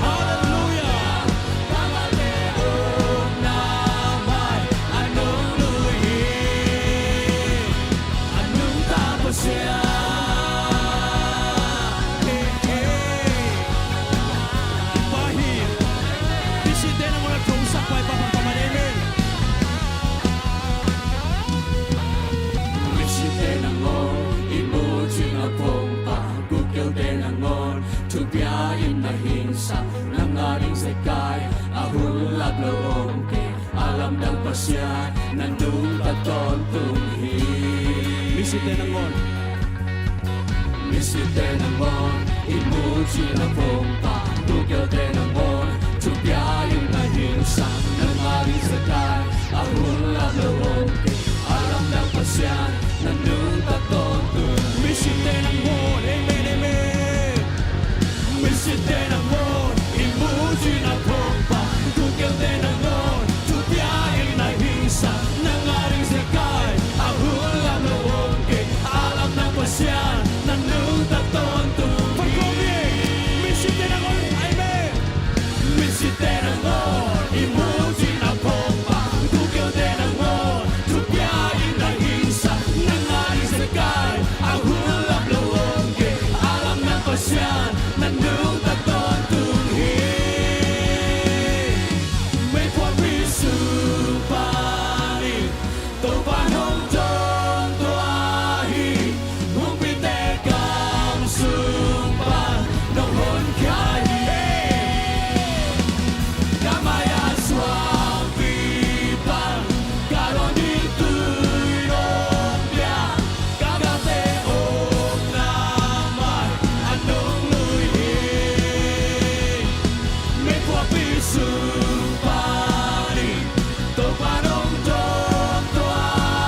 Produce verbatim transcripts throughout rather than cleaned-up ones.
Halleluia. Misite nangawn, i muh cih na phungpa, gupkhialte nangawn, thupia in na hingsak, nang a ding zekai, a hun lap lo om kei, a lamdang Pasian, na nungta tawntung hi. Misite nangawn. Misite nangawn, i muh cih na phungpa, gupkhialte nangawn, thupia in na hingsak, nang a ding zekai, a hun lap lo om kei, a lamdang Pasian, na nungta tawntung. Misite nangawn, amen, amen. Misite nangawn, i muh cih na phungpa, gupkhialte nangawn, thupia in na hingsak, nang a ding zekai, a hun lap lo om kei, a lamdang Pasian, na nungta tawntung. Misite nangawn, amen. Misite nangawn, i muh cih na phungpa, gupkhialte nangawn, thupia in na hingsak, nang a ding zekai, a hun lap lo om kei, a lamdang Pasian, na nungta tawntung hi. Meikuangpi sung pan in, Topa hong dawntuah hi, humpite gam sung pan nong honkhia hi. Ka mai-a suangpi pan ka dawn ding tui nong pia, ka gate omna mai-ah nong lui hi. Meikuangpi sung pan in, Topa nong dawntuah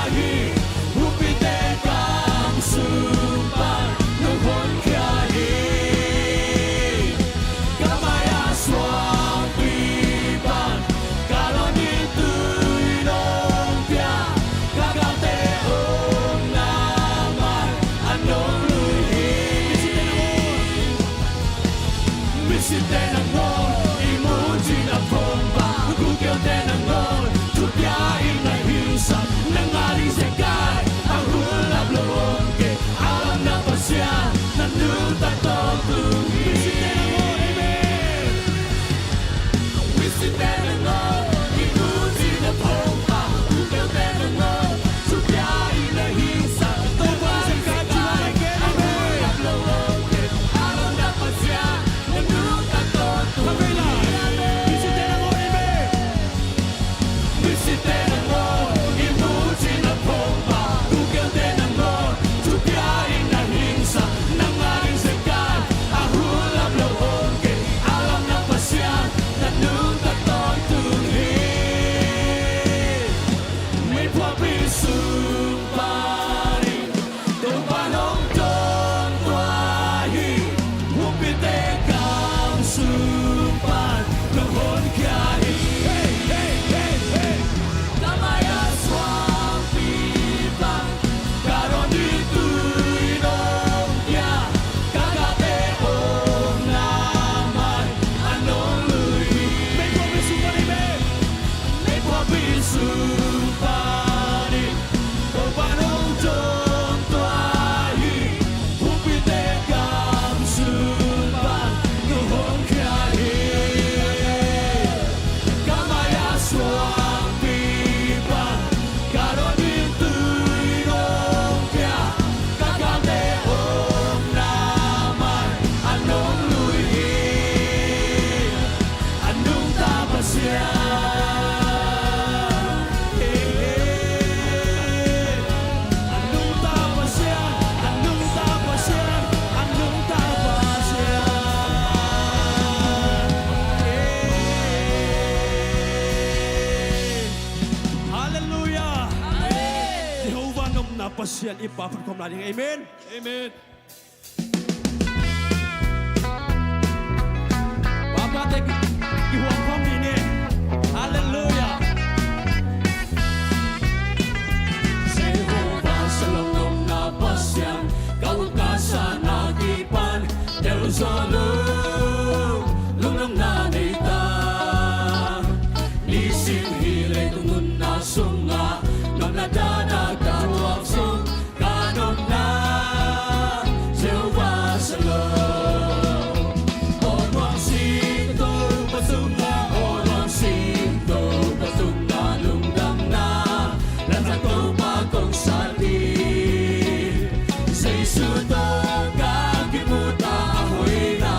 Pasian i Pa phat khawm lai ding. Amen. Amen. Papa te ki, kihuam khawm ni ne. Halleluiah. Jehovah Shalom, nong na Pasian, ka ut ka sa na kipan deuh zaw lung, lungnopna nei ta. Nisim hih leitung nunna sungah nopna dana ka tuak sung, ka nopna Jehovah Shalom. Aw nuam sin Topa tungah, aw nuam sin Topa tungah lungdamna, Lazar Topa kong sa ding. Jesu tawh ka kimuta a hoihna,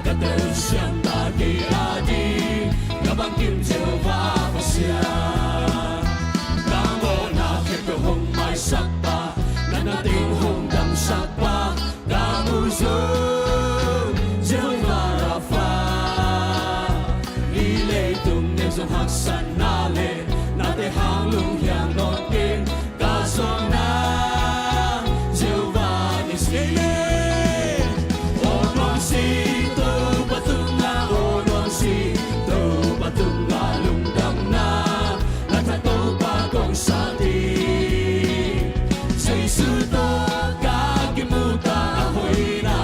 ka telsiam ta kei ading, ka bangkim Jehovah Pasian. Ka mawhna khempeuh hong maisak pa, na na teng hong damsak pa, ka mu zong Jehovah Rapha. Hih leitung nek zong haksatna le nate hang lunghiang nawn keng, ka zawhna Jehovah Nissi. Aw nuam sin Topa tungah, aw nuam sin Topa tungah lungdamna, Lazar Topa kong sa ding. Jesu tawh ka kimuta a hoihna,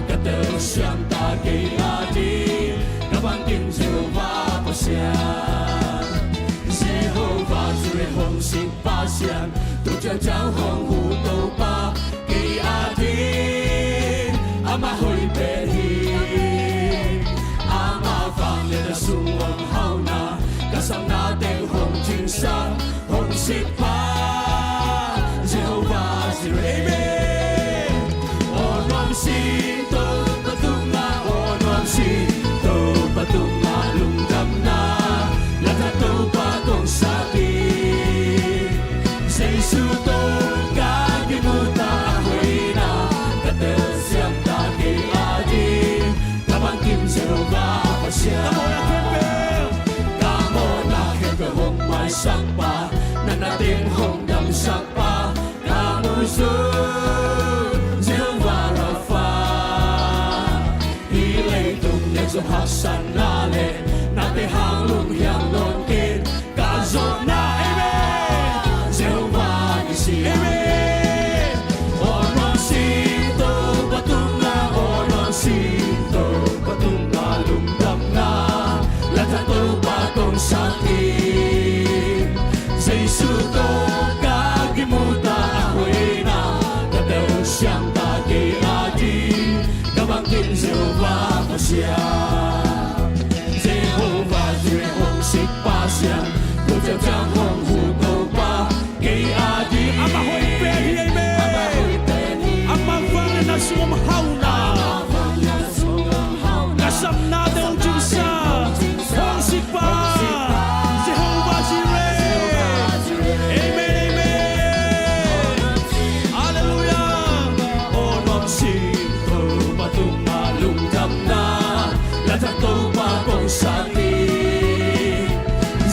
ka telsiam ta kei ading, ka bangkim Jehovah Pasian. Jehovah Jireh, hong sik Pasian, tu ciangciang hong huh Topa, kei ading amah hoih pen hi. Amah vangliatna sung om hauhna, ka samna teng hong cingsak, hong sik pa Jehovah Jireh. Amen. Aw nuam sin Topa tungah, aw nuam sin Topa tungah lungdamna, Lazar Topa kong sa ding. Jesu tawh ka kimuta a hoihna, ka telsiam ta kei ading, ka bangkim Jehovah Pasian. Ka mawhna khempeuh, ka mawhna khempeuh hong maisak pa, na na teng hong damsak pa, ka mu zong Jehovah Rapha. Hih leitung nek zong haksatna le nate hang lunghiang nawn keng, ka zawhna, amen, Jehovah Nissi. Amen. Aw nuam sin Topa tungah, aw nuam sin Topa tungah lungdamna, Lazar Topa kong sa ding. Jesu tawh ka kimuta a hoihna, ka telsiam ta kei ading, ka bangkim Jehovah Pasian. Jehovah Jireh, hong sik Pasian, tu ciangciang hong huh Topa, kei ading amah hoih pen hi. Amen. Amah vangliatna sung om hauhna, ka samna teng hong cingsak, hong sik pa Jehovah Jireh. Amen, amen. Halleluiah. Aw nuam sin Topa tungah lungdamna, Lazar Topa kong sa ding.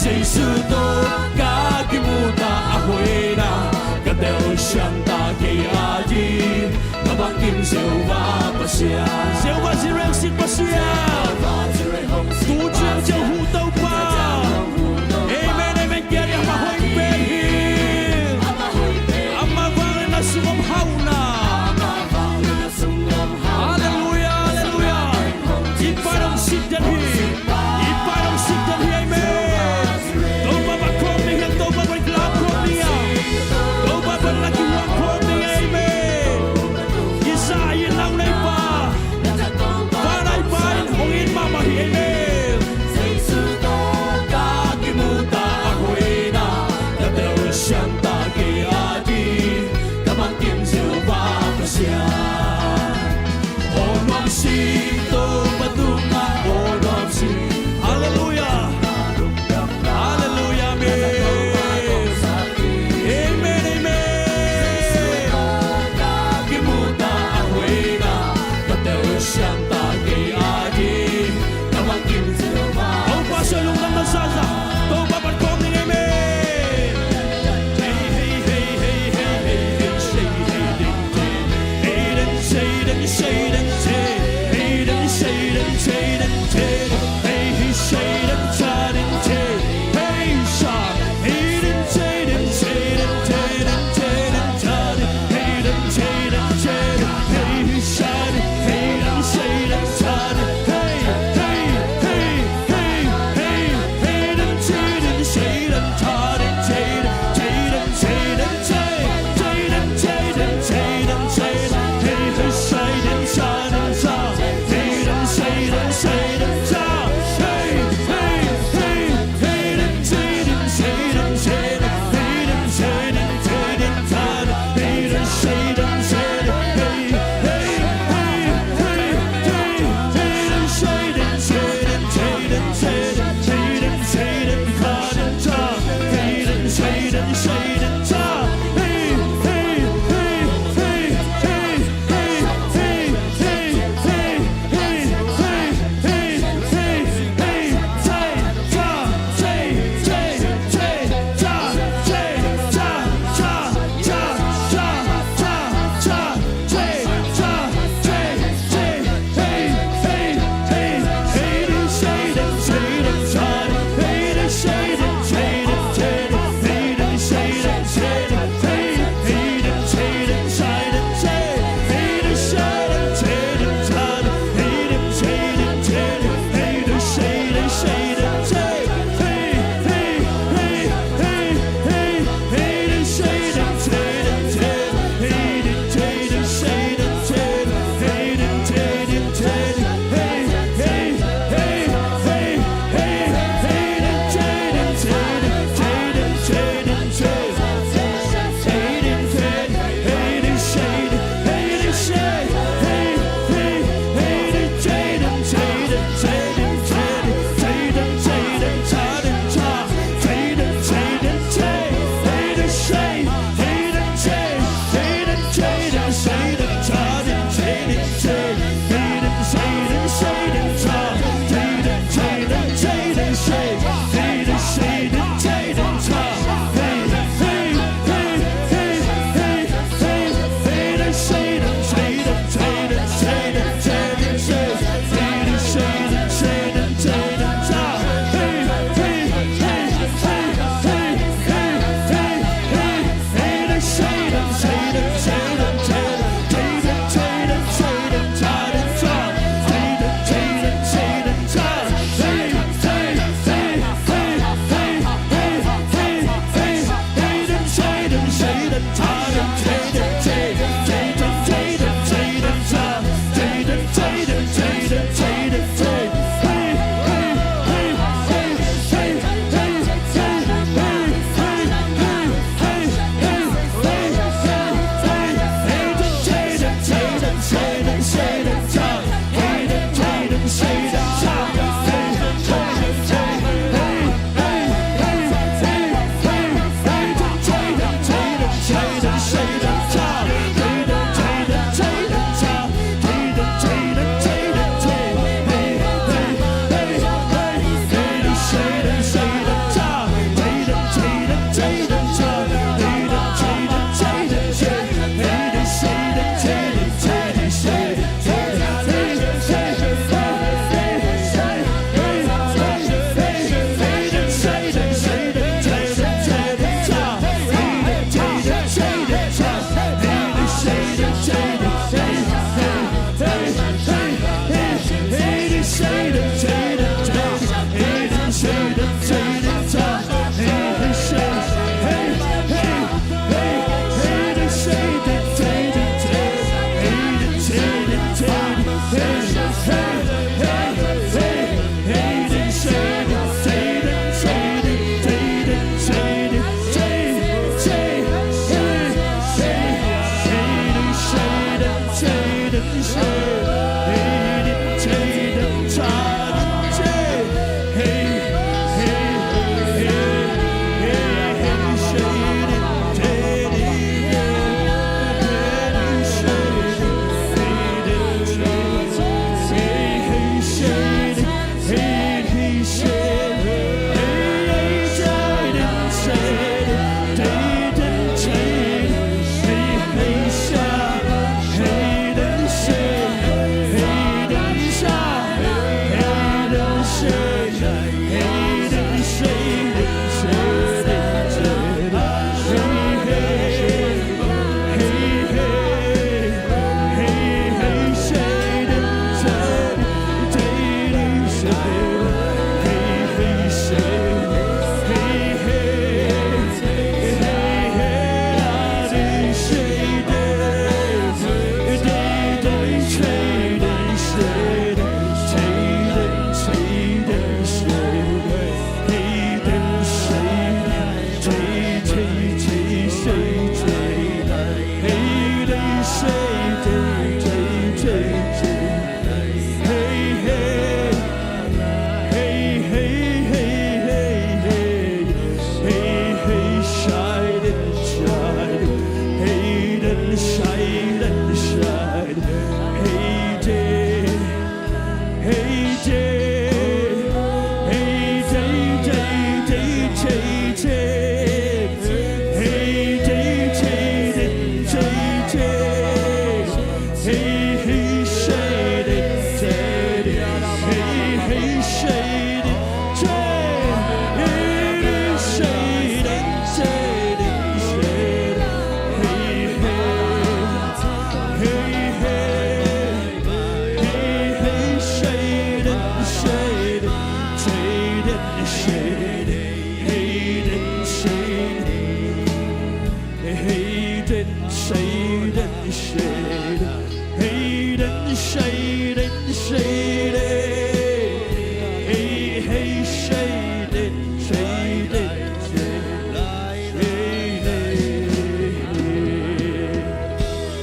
Jesu tawh ka kimuta a hoihna, ka telsiam ta kei ading, ka bangkim Jehovah Pasian. Jehovah Jireh, hong sik Pasian, tu ciangciang huh Topa. Amen, amen. Kei ading amah hoih pen hi. Amah vangliatna sung om hauhna. Halleluiah, halleluiah. I Pa in hong sik den hi. I Pa in hong sik den hi, amen. Topa bang khawm ni hiam, Topa bang lam khawm ni hiam. Topa bang na kihuam khawm ni hiam, amen. Kisa i nau nei pa.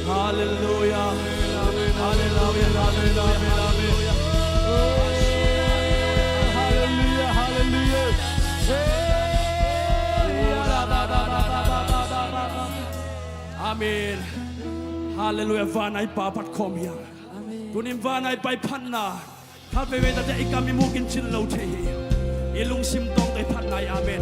Halleluia. Halleluia, halleluia, halleluia. Halleluia, halleluia. Amen. Halleluia. Vanai Pa phat khawm hi hang. Amen. Tunin vanai Pa i phatna khat veivei tak ciang i kam i muk in cin lo thei hi. I lungsim tawng tawh i phatna hi. Amen.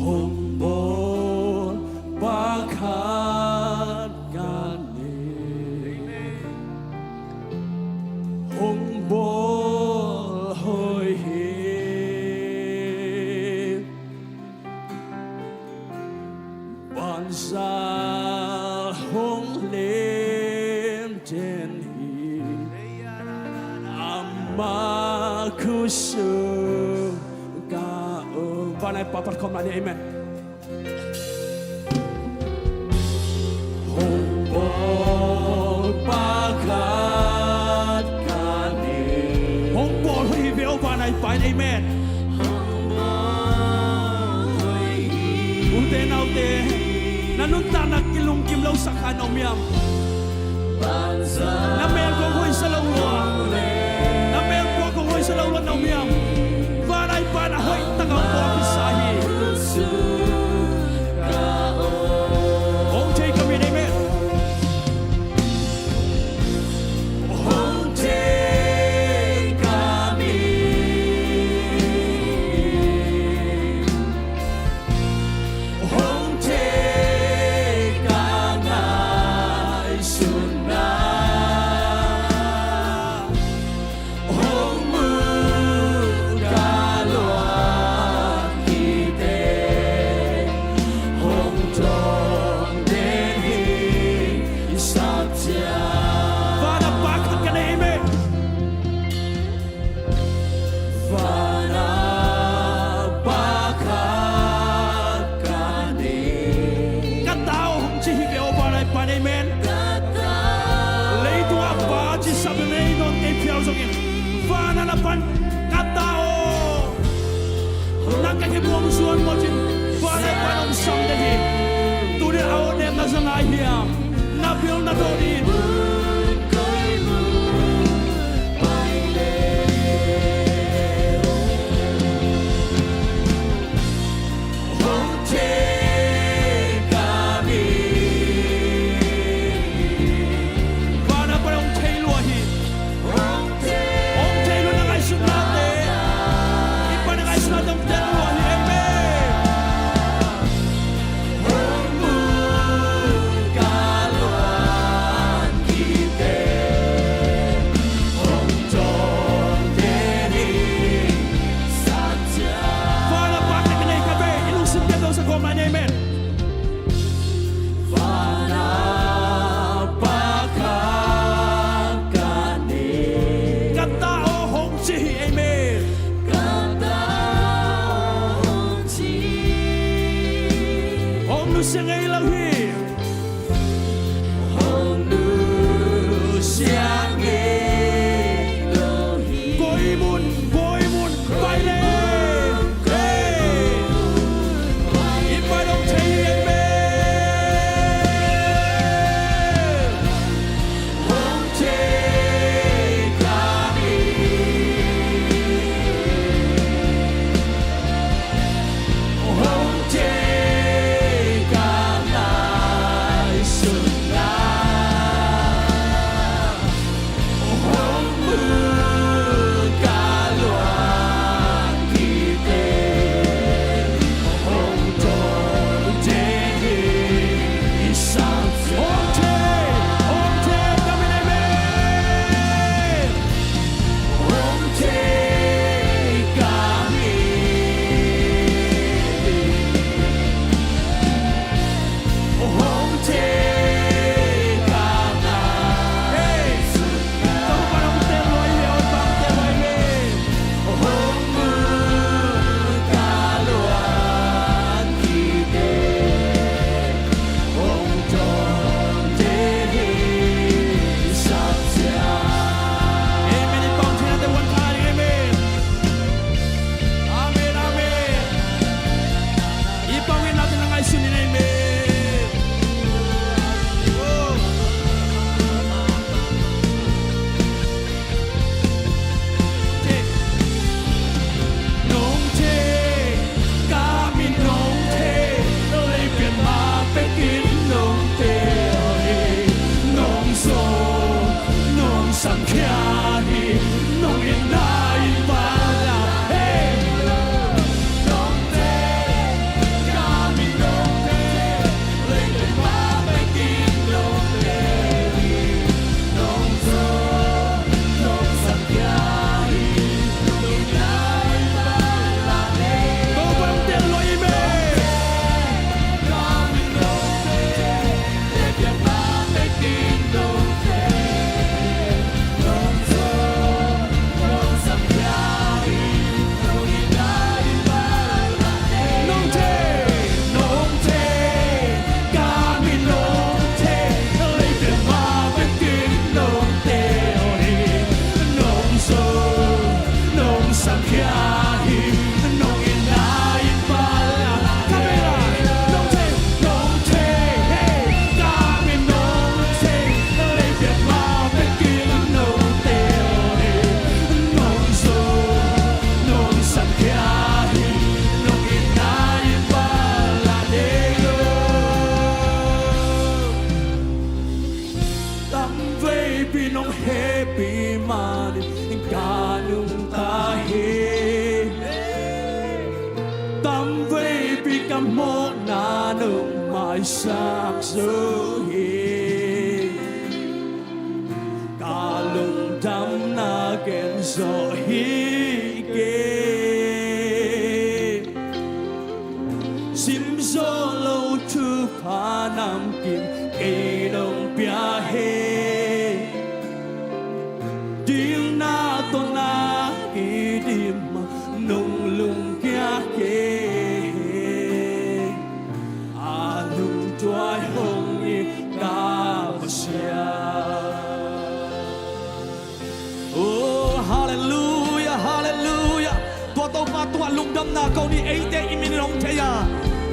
Hong bawl Pa khat ngan ni. Khusu ka um. Vanai Pa, phat khawm lai ni, amen. Hong bawl pakhat ka nei. Hong bawl hoih hi ve aw, vanai Pa in, amen. Hong bawl hoih hi. Ute naute, na nuntakna kilungkim lo sak kha na om hiam? Na mel kong hoih sa lo lua, na mel kua kong hoih sa lo lua na om hiam? Vanai Pa in a hoih tak a hong bawl kisa hi. Hong thei ka min, amen. Hong thei ka min. Hong thei ka ngaihsutna. Hong mu ka luang hi teh. Hong dong den hi sa ciang. Van a Pa khat ka nei, amen. Van a Pa khat ka nei. Ka ta aw, hong ci hi ve aw, vanai Pa in, amen. Ka ta aw. Leitung a Pa ci sap in, ei nawn kei phial zongin, van a na pan, ka ta aw. Nang ka kibuang zuan mawk in, vanai Pa in hong sam den hi. Tuni a aw nem na za ngai hiam? Na bil na dawn in. Hong thei ka min. Van a Pa in hong thei lua hi. Hong thei lua na ngaihsutnate. I Pa na ngaihsutnate hong thei lua hi. Amen. Hong mu ka Veipi nong hehpih manin ka nungta hi. Tamveipi ka mawhna nong maisak zo hi. Ka lungdamna ken zawh hi kei. Simzawh lo thupha namkim kei nong pia hi. Dingna tawh na kidim a nong lungkia kei hi. A lungtuai hong it ka Pasian. Oh, halleluia, halleluia. Tua Topa tungah lungdamna ko ni. Eite i min in hong thei a,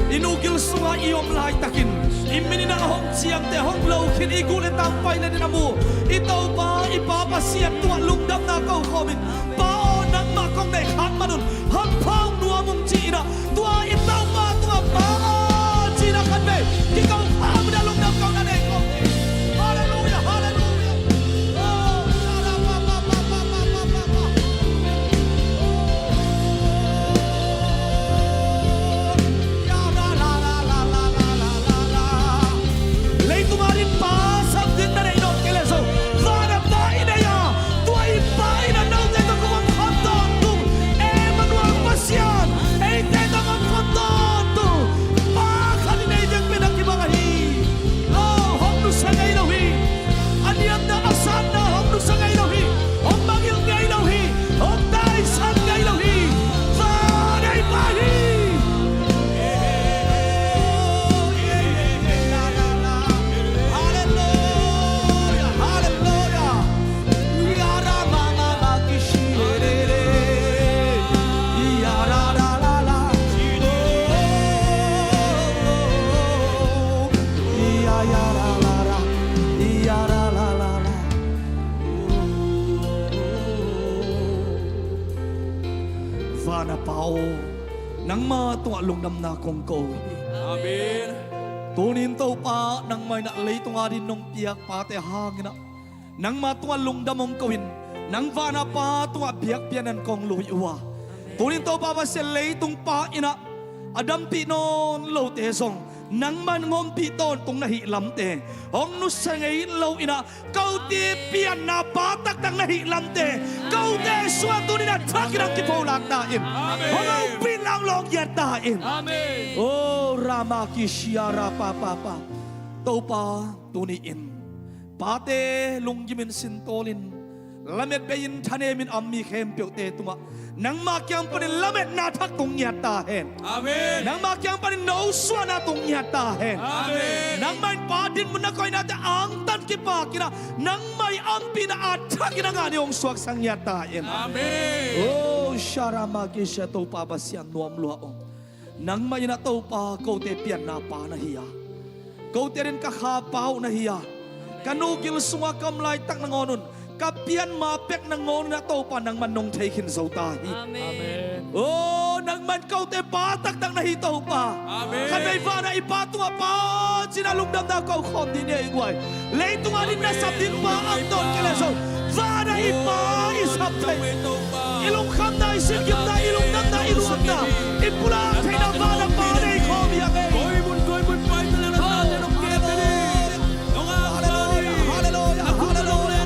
i nu gil sungah i om laitakin i min in a hong ciamteh, hong lo khin, i gul i tangpai le din a mu i Topa i Pa Pasian tungah lungdamna ko khawm in, Pa aw, nangmah kong neih khat man un hampha hong nuam ung ci-in a, tua i Topa tungah Pa aw ci-in a khatvei kiko kham in a lungdam kohna nei khawm hi. Halleluia, halleluia. Oh, ya ra pa pa pa pa pa pa pa pa. Oh, ya ra la la la la la la la la. Leitung adingin Pa sap ding na neih nawn kei leh zong, van a Pa i nei a, tua i Pa in a note tawh kong omkhawm tawntung, Emmanuel Pasian eite tawh omkhawm tawntung Pa khat i nei ding pen a kibang ahi. Oh, hong nusia ngei lo hi. A niamna a satna hong nusia ngei lo hi. Hong mangngilh ngei lo hi. Hong taisan ngei lo hi. Van a i Pa hi. Halleluia, halleluia. Ya ra ma ma ma ki shi re re re. Ya ra ra ra ra. Ya ya ra ra ra. Ya ra ra ra ra. Van a Pa aw, nangma tungah lungdamna kong ko hi. Amen. Tuni-in Topa, nangmah in ah leitung adingin nong piak pate hangin ah nangma tungah lungdam hong ko in, nang van a Pa tungah biakpiakna-in kong lui uh a, tuni-in Topa Pasian, leitung pa in ah a dampih nawn lote zong nangmah in hong ompih tawntung na hih lamte hong nusia ngei lo in ah, kote pianna pa taktak na hih lamte kote sungah tuni-in a thakin hong kipholak ta in. Amen. Hong ompih, hong lawng ngiat ta in. Amen. Oh, rama ki shia ra pa pa pa. Topa, tuni-in pate lungkimin sintawlin, lamet bei-in thanemin a om mi khempeuhte tungah nangma kiang panin lametna thak tung ngiat ta hen. Amen. Nangma kiang panin nosuahna tung ngiat ta hen. Amen. Nangmah in pa dinmun na koihnate angtan kipakin ah nangmah i ompihna a thakin a ngah ni hong suaksak ngiat ta hen. Amen. Oh, sharama ki sha, Topa Pasian nuam lua aw. Nangmah in ah Topa kote pianna pa na hi a, kote adingin ka kha pa uh na hi a, ka nu gil sungah ka om laitak nangawn un, ka pian ma pek nangawn un ah Topa nangmah in nong thei khin zo ta hi. Amen. Oh, nangmah in kote pa taktak na hi Topa. Amen. Khatvei van a i Pa tungah Pa ci-in a lungdamna ko khawm dih ni ei guai. Leitung adingin na sap ding pa a om nawn kei leh zong, van a i Pa i sap thei, i lungkhamna, i singkimna, i lungdamna, i luatna i pulak theihna van a Pa nei khawm hi a ngei. Halleluia, halleluia, halleluia.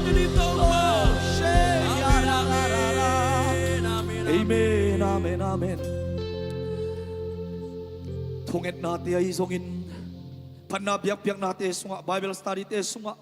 Amen, amen, amen. Thungetnate ahi zongin, phatna biakpiaknate sungah, Bible study-te sungah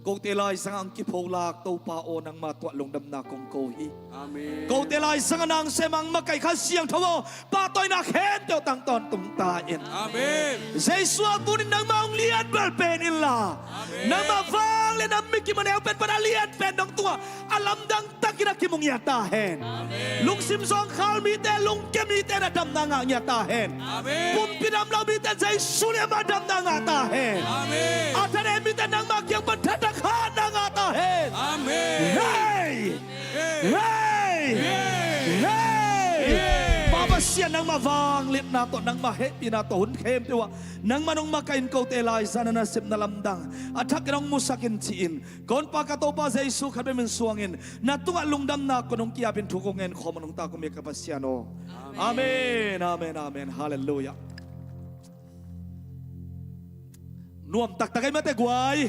kote laizangah hong kipholak Topa aw, nangma tungah lungdamna kong ko hi. Amen. Kote laizangah nang sem, hong makaih Kha Siangtho aw, pahtawina khempeuh tang tawntung ta in. Amen. Jesu aw, tuni-in nangmah hong lian bel pen inla, amen, nangmah vangliatna mikim a neu pen pan a lian pen nong tungah a lamdang takin a kimu ngiat ta hen. Amen. Lungsim zawngkhal mite, lungkia mite in a damna ngah ngiat ta hen. Amen. Pumpi dam lo mite in Jesu lian pan damna ngah ta hen. Amen. A thanem mite in nangmah kiang pan thatang hatna ngah ta hen. Amen. Hei! Hei! Hei! Hei! Hei! Papa Pasian, nangmah vangliatna tawh, nangmah hehpihna tawh hun khempeuh ah nangmah nong makaih in, kote laizang na nasepna lamdang a thakin hong musak in ci-in, ka honpa ka Topa Jesu khat bek min suangin na tungah lungdamna kong nong ki-apin thu kong ngen khawm a nungta kong biak ka Pasian aw. Amen, amen, amen. Halleluiah. Nuam taktak ei mate guai.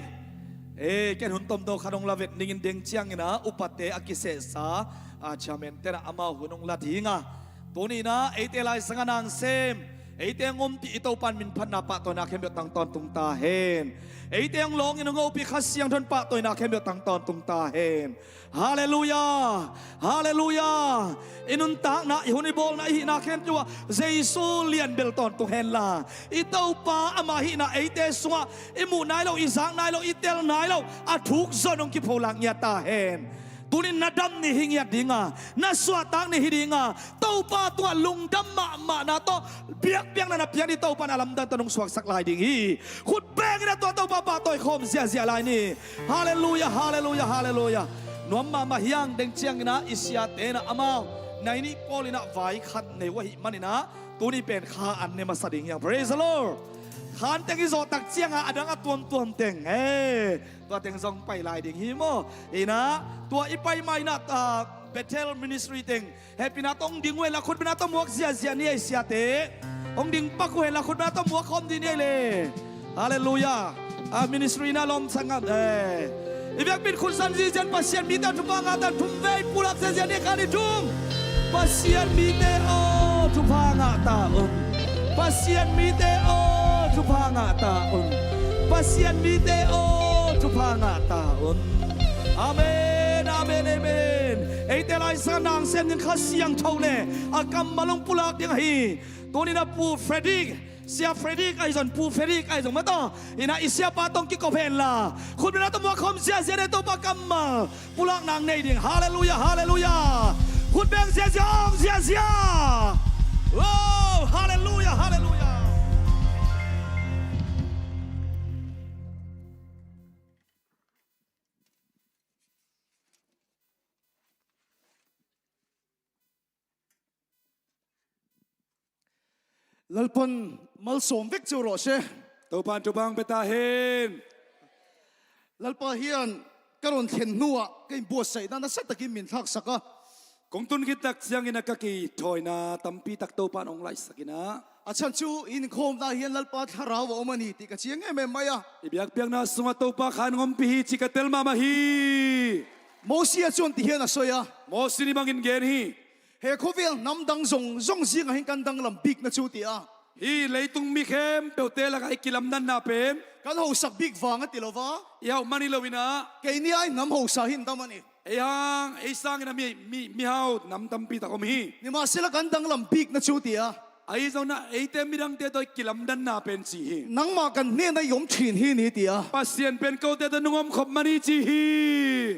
Eh, ken hun tomno khat hong la vet ning in, deng ciangin ah upate a kisehsa a chairman te na amau hun hong la ding a, tuni in ah eite laizang a na sem, eite hong ompih i Topa'n min phatna pahtawina khempeuh tang tawntung ta hen. Eite hong lawngin hong hopih Kha Siangtho in pahtawina khempeuh tang tawntung ta hen. Halleluiah. Halleluiah. I nuntakna, i hun i bawlna, i hihna khempeuh ah Jesu lian bel tawntung henla, i Topa ama hihna eite sungah i muh nai lo, i zak nai lo, i tel nai lo a thuk zong hong kipholak ngiat ta hen. Tuni in na dam ni hi ngiat ding a, na suahtak ni hi ding a, Topa tungah lungdam mahmahna tawh biakpiakna na piak ni. Topa'n a lamdang tawh nong suaksak lai ding hi. Khut beng in ah tua Topa pahtawi khawm ziahziah lai ni. Halleluiah, halleluiah, halleluiah. Nuam mahmah hi hang. Deng ciangin ah i siate na amau nai nih pawl in ah vai khat nei uh ahih manin ah tuni pen kha an ne masa ding hi hang. Praise the Lord. Kha an teng i zawh tak ciangin a dang a tuamtuam teng, eh, tua teng zong pai lai ding hi maw. In ah tua i pai ma in ah, ah, Bethel Ministry teng hehpihna tawh hong ding uh henla, khutbetna tawh muak ziahziah ni ei siate. Hong ding pak uh henla, khutbetna tawh muak khawm ding ni ei le. Halleluiah. A ministry na lawm sangam, eh, i biakpi in khut zan ziahziah in Pasian mite aw, thupha ngah ta un. Thum vei pulak ziahziah ni, khat, nih, thum. Pasian mite aw, thupha ngah ta un. Pasian mite aw, thupha ngah ta un. Pasian mite aw, thupha ngah ta un. Amen, amen, amen. Eite laizang a na sem ding Kha Siangtho le a kammal hong pulak ding ahi. Tuni in ah Pu Frederick, Sia Frederick ahi zong, Pu Frederick ahi zong mataw, in ah i siapa tawh hong kikop henla, khutbetna tawh muak khawm ziahziah ni ei. Topa kammal pulakna hong nei ding. Halleluiah, halleluiah. Khut beng ziahziah, hong ziahziah. Oh, halleluiah, halleluiah. Lalpa'n malsawm vek cio rawh se. Topa'n thupha hong pia ta hen. Lalpa hian ka rawn thlen hnuah ka inbuatsaihna nasa takin min thlaksak a, kong tun khit tak ciangin a ka kithawina tampi tak Topa'n hong laihsak in ah, a chhan chu i inkhawmna hian Lalpa thlarau a awm a ni tih ka chiang em em mai a. I biakpiakna sungah Topa kha an hong ompih hi cih ka tel mahmah hi. Mosia chuan ti hian a sawi a. Mosi ni bangin gen hi. He khawvel hnam dang zawng zawng zingah hian kan danglam bikna chu ti a. Hi leitung mi khempeuhte lakah i kilamdanna pen kan hausak bik vang a ti lo va. I hauh man hi lo in ah, keini ai hnam hausa hi an dam a ni. Ei hang, ei sangin a mi, mi, mihau hnam tampi tak awm hi. Nimahsela kan danglam bikna chu ti a. Ahi zongin ah eite midangte tawh i kilamdanna pen ci hi. Nangmah kan hnena i awm ṭhin hi ni ti a. Pasian pen kote tawh nung awm khawp man hi ci hi.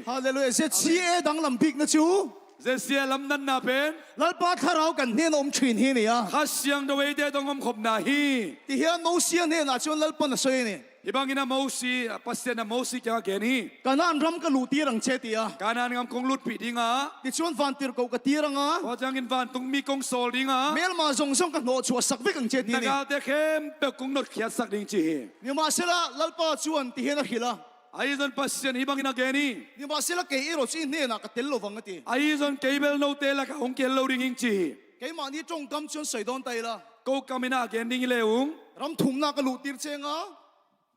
Halleluiah. Z C A danglam bikna chu. Z C A lamdanna pen Lalpa thlarau kan hnena awm ṭhin hi ni a. Kha Siangtho eite tawh awm khawpna hi. Ti hian Mosia hnenah chuan Lalpan a sawi a ni. Hi bangin a Mosi, Pasian a Mosi kiangah gen hi. Kanaan ram ka luhtir ang che ti a. Kanaan gam kong lutpih ding a. Tichuan vantirhkoh ka tir ang a. Tua ciangin vantungmi kong sawl ding a. Hmelma zawng zawng ka hnawhchhuahsak vek ang che ti a ni. Na galte khempeuh kong nawtkhiatsak ding ci hi. Nimahsela Lalpa chuan ti hian a hrilh a. Ahi zongin Pasian hi bangin a gen hi. Nimahsela kei erawh chu i hnenah ka tel lo vang a ti. Ahi zongin kei bel note lakah hong kihel lo ding ing ci hi. Keimahni ṭawngkam chuan sawi dawn ta ila. Ko kamin a gen ding hi le ung. Ram thumna ka luhtir che ang a.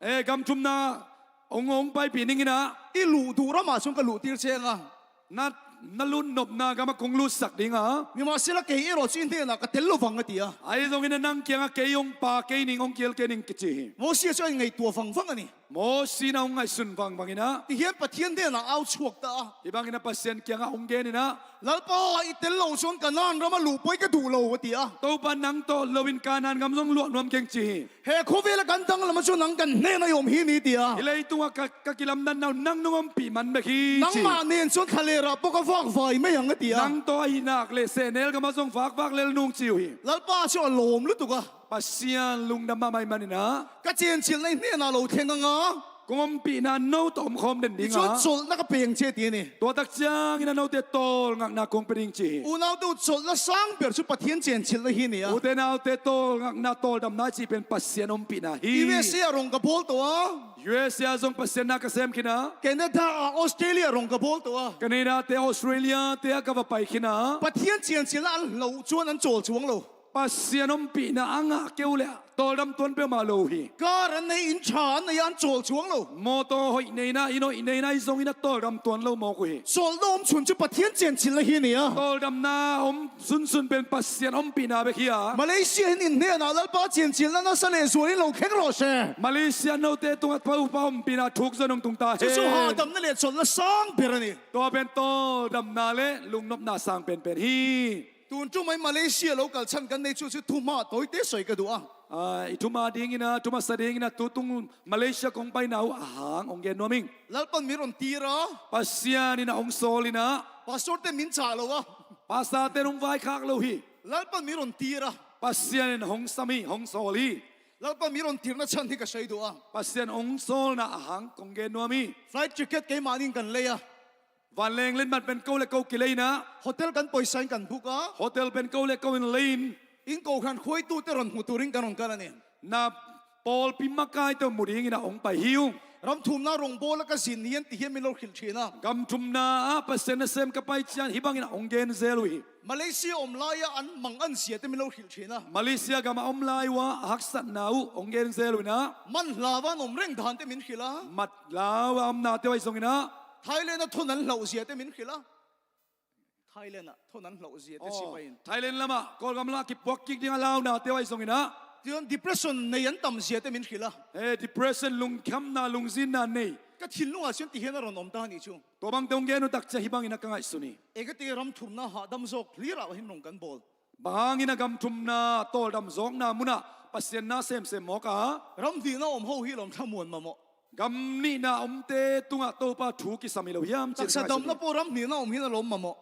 E, gam thumna hong, hong paipih ning in a. I luh duh ramah chuan ka luhtir che ang a. Na, na lut nopna gamah kong lutsak ding a. Nimahsela kei erawh chu i hnenah ka tel lo vang a ti a. Ahi zongin a nang kiangah kei hong pa kei ning, hong kihel kei ning ka ci hi. Mosia chu a inngaihtuah vang vang a ni. Mosi in a hong ngaihsun vang vangin a. Ti hian Pathian hnenah au chhuak ta a. Hi bangin a Pasian kiangah hong gen in a. Lalpa, i tel lo chuan Kanaan rama luh pawh i ka duh lo a ti a. Topa nang tawh loin Kanaan gam zong luah nuam keng ci hi. He khawvela kan danglam a chu nang kan hnena i awm hi ni ti a. Hi leitungah ka, ka kilamdanna uh nang nung awmpih man bek hi ci. Nangmah nen chuan thlalêrah pawh ka vak vai mai ang a ti a. Nang tawh a hi nak leh sehnel gamah zong vak vak lel nung ci uh hi. Lalpa chu a lawm lutuk a. Pasian lungdam mahmah ahih manin a. Ka chenchilhna i hnenah lo thleng ang a. Kong ompihna no tawh omkhawm den ding a. Cun colhna ka peng ci hi, a ti hi. Tua tak ciangin a note tawlngakna kong pia ding ci hi. Unaute uh, colhna sang ber cu Pathian cencilhna hi hi a. Ute naute, tawlngakna, tawldamna cih pen Pasian ompihna hi. U S A ah rong ka bawl to a. U S A ah zong Pasian na ka sem khin a. Canada ah, Australia ah rong ka bawl to a. Canada te, Australia te ah ka va pai khin a. Pathian cencilhna an hloh cuan an cawl cuang lo. Pasian ompihna a ngah kei uh leh tawldam tuan peuhmah lo hi. Car an nei, inn ṭha an nei, an cawl cuang lo. Mawtaw hoih nei-in ah, inn hoih nei-in ah, ahi zongin a tawldam tuan lo mawk uh hi. Colhna om cun cu Pathian cencilhna hi hi a. Tawldamna om sunsun pen Pasian ompihna bek hi a. Malaysia in inn hnenah Lalpa cencilhna na sa leh zuanin lo thleng rawh se. Malaysia note tungah Topa ompihna thuk zong hong tung ta hen. Cucu hahdamna le colhna sang ber a ni. Tua pen tawldamna le lungnopna sang penpen hi. Tun ṭum ah Malaysia lo kalchan kan nei cu, cu thuhmah tawite sawi ka duh a. Ah, i thuhmah dingin ah, thuhmah sa dingin ah, tutung Malaysia kong paina uh a hang hong gen nuam ing. Lalpan min hong tir a. Pasian in ah hong sawl in ah. Pastor te min cah lo a. Pastor te hong vaikhak lo hi. Lalpan min hong tir a. Pasian in hong sam hi, hong sawl hi. Lalpan min hong tirna chan hi ka sawi duh a. Pasian hong sawlna a hang kong gen nuam hi. Flight ticket keimah nih kan lei a. Vanleng letmat pen ko le ko kilei in ah. Hotel kan poisa in kan book a. Hotel pen ko le ko in lei in. Inn kohhran khuaitute ron hmu turin kan ron kal a ni. Na pawlpi makaite mu dingin ah hong pai hi ung. Ram thumna rong bawl a ka zin ni an ti hi a, min lo hrilh ṭhin a. Gam thumna ah Pasian nasem ka pai ciang hih bangin ah hong gen zel uh hi. Malaysia om lai-ah an mang an zia te min lo hrilh ṭhin a. Malaysia gam a om lai uh ah a haksatna uh hong gen zel uh in ah. Manhlau ah an om reng dan te min hrilh a. Manhlau ah a omna te uh ahi zongin ah. Thailand ah thawn an hloh zia te min hrilh a. Thailand ah thawn an hloh zia te ci pai in. Thailand lamah Kawlgam lamah kipuak kik ding a launa te uh ahi zongin ah. Tua depression nei an tam zia te min hrilh a. Eh, depression, lungkhamna, lungzinna nei. Ka thinlung ah cun ti hian a ron om ta ni cu. Tua bangte hong gen uh tak ciang hih bangin ah ka ngaihsun hi. Ei ka ti, ram thumna hahdam zawk hlir ah hin rong kan bawl. Bang hangin ah gam thumna tawldam zawkna munah Pasian na semsem mawk a. Ram hnihna om ho hi lawm thlamuan mamawh. Gam nihna omte tungah Topa thu kisam hi lo hiam cih ka ngaihsun hi. Taksa damna pawh ram hnihna om hi a lawm mamawh.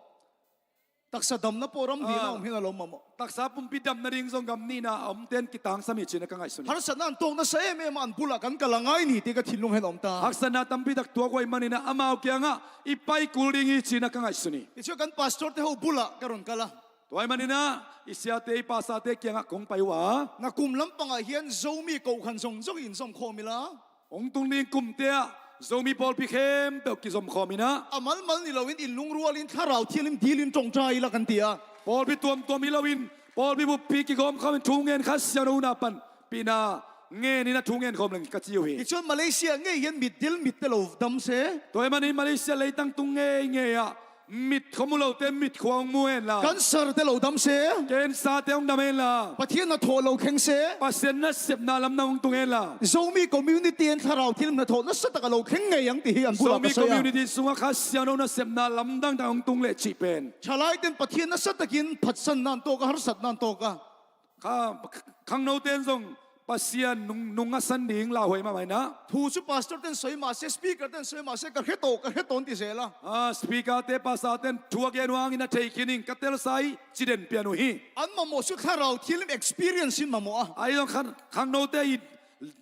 Taksa damna pawh ram hnihna om hi a lawm mamawh. Taksa pumpi damna ding zong gam nihna omte in kitangsam hi cih ka ngaihsun hi. Harsatna an tawk nasa em em a, an bulah kan kal a ngai ni ti ka thinlung hen om ta. Haksatna tampi tak tuak uh ahih manin ah amau kiangah i pai kul ding hi cih ka ngaihsun hi. Hi cu kan pastor te ho bulah ka run kal a. Tua ahih manin ah i siate, i pastor te kiangah kong pai uh a. Na kum lampangah hian Zomi kohhran zong zong in zom khawm ila. Hong tung ding kumte ah Zomi pawlpi khempeuh kizom khawm in ah. A malmal ni loin in lungrualin Thlarau Thianghlim dilin ṭawngṭai la kan ti a. Pawlpi tuamtuam hi loin pawlpi buppi kigawm khawmin thu ngen, Kha Siangtho hun a panpihna ngenin ah thu ngen khawm leng ka ci uh hi. Hi cuan Malaysia ngei hian mit dil mit te lo dam se. Tua ahih manin Malaysia leitang tung ngeingei ah mit khua mu lote mit khua hong mu hen la. Cancer te lo dam se. Cancer te hong dam hen la. Pathian hnathawh lo thleng se. Pasian nasepna lamdang hong tung hen la. Zomi community in Thlarau Thianghlim hnathawh nasa taka lo thleng ngei ang ti hi an bulah ka sawi a. Zomi community sungah Kha Siangtho nasepna lamdang tak hong tung leh cih pen. Ṭhalaite in Pathian nasa takin phatsanna an tawk a, harsatna an tawk a. Kha, khangnote in zong Pasian nung, nung a san ding lauhuai mahmah in ah. Thu cu pastor ten sawi mah se, speaker ten sawi mah se, ka hre tawh, ka hre tawh an ti zel a. Ah, speaker te, pastor ten thu a gen uh hangin a thei khin ing, ka telsa hi ci den pian uh hi. An mamawh cu Thlarau Thianghlim experience in mamawh a. Ahi zong khang, khangnote i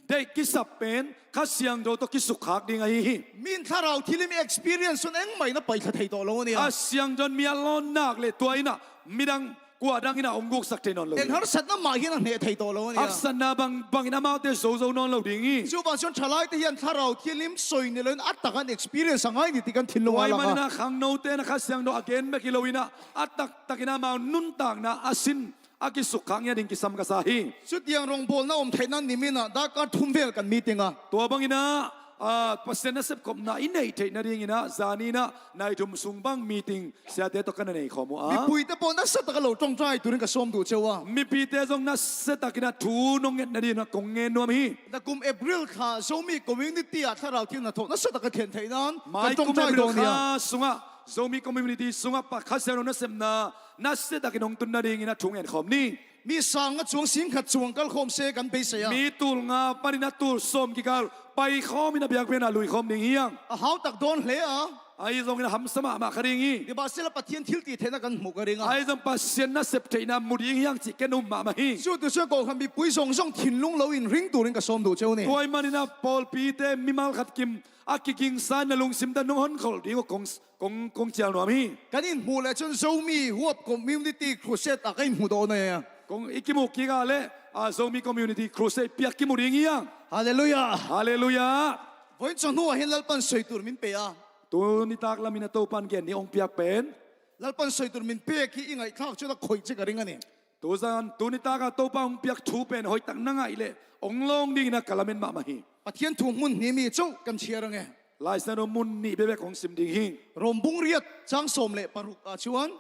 deih kisap pen Kha Siangtho tawh kisukkhak ding ahi hi. Mi in Thlarau Thianghlim experience un engmah in a paithla thei tawh lo a ni a. Kha Siangtho in mi a lawn nak leh tua in ah midang kua dang in ah hong guksak thei nawn lo hi. Eng harsatna mah hian a hneh thei tawh lo a ni a. Haksatna bang, bangin amaute zo zo nawn lo ding hi. Cu vang cun ṭhalaite hian Thlarau Thianghlim sawi ni loin a tak an experience a ngai ni ti kan thinlung a lang a. Tua ahih manin ah khangnote in ah Kha Siangtho a gen bek hi loin ah a taktakin amau nuntakna a sin a kisukkhak ngiat ding kisam ka sa hi. Cutiang rawngbawlna om theihna nimin ah darkar thum vel kan meeting a. Tua bangin ah, ah, Pasian nasep khopna i neih theih nadingin ah zanin ah nai thum sung bang meeting siate tawh kan nei khawm uh a. Mipuite pawh nasa taka lo ṭawngṭai turin ka sawm duh ceu a. Mipite zong nasa takin ah thu nong nget nadingin ah kong ngen nuam hi. Na kum April thla Zomi community ah Thlarau Thianghlim hnathawh nasa taka thlen theih nan kan ṭawngṭai dawn hi a. Mai kum April kha sungah Zomi community sungah pa Kha Siangtho nasepna nasa takin hong tun nadingin ah thu ngen khawm ni. Mi sanga chuang sing khat chuang kal khawm se kan beisei a. Mi tul nga panin a tul sawm kikal pai khawmin a biakpiakna lui khawm ding hi ang. A hau tak dawn hle a. Ahi zongin a hamsa mahmah kha ding hi. Tua ahih manin Pathian thiltihtheihna kan hmuh kha ding a. Ahi zong Pasian nasep theihna mu ding hi hang cih ken um mahmah hi. Cuti tua ciang kawhkhat mipui zongzong thinlung lo in ring turin ka sawm duh ci uh ni. Tua ahih manin a pawlpite mimal khat kim a kigingsa in na lungsim tawh nong honkhol ding uh kong, kong, kong cial nuam hi. Kan in hmuh leh cun Zomi Huap Community Crusade ah ka in hmuh dawn a. Kong i kimuh kik a leh, a, Zomi Community Crusade piak kimu ding hi hang. Halleluiah. Halleluiah. Vawiin cang hnu ah hin Lalpa'n sawi tur min pe a. Tuni tak lamin a Topa'n gen ding hong piak pen. Lalpa'n sawi tur min pek hi i ngaihthlak cun a khoih cik a ring a ni. Tuzan, tuni tak a Topa hong piak thu pen hoihtak na ngaih leh hong lawng dingin a ka lamen mahmah hi. Pathian thu hmun hnih mi cu kan chiar ang e. Lai Siangtho mun nih bekbek hong sim ding hi. Rom bung riat cang sawm le paruk ah cun.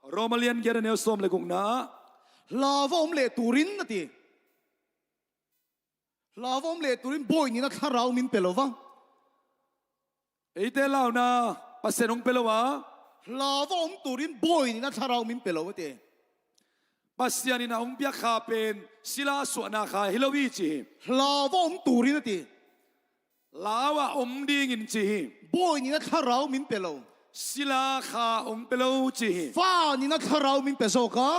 Rom a lian giat a neu sawm le gukna ah. Hla va om leh turin a ti. Hla va om leh turin Bawi nihna thlarau min pe lo va. Eite launa Pasian hong pe lo a. Hla va om turin Bawi nihna thlarau min pe lo a ti. Pasian in a hong piak kha pen sila suahna kha hi lo hi ci hi. Hla va om turin a ti. Lau ah om dingin ci hi. Bawi nihna thlarau min pe lo. Sila kha hong pe lo ci hi. Fa nihna thlarau min pe zawk a.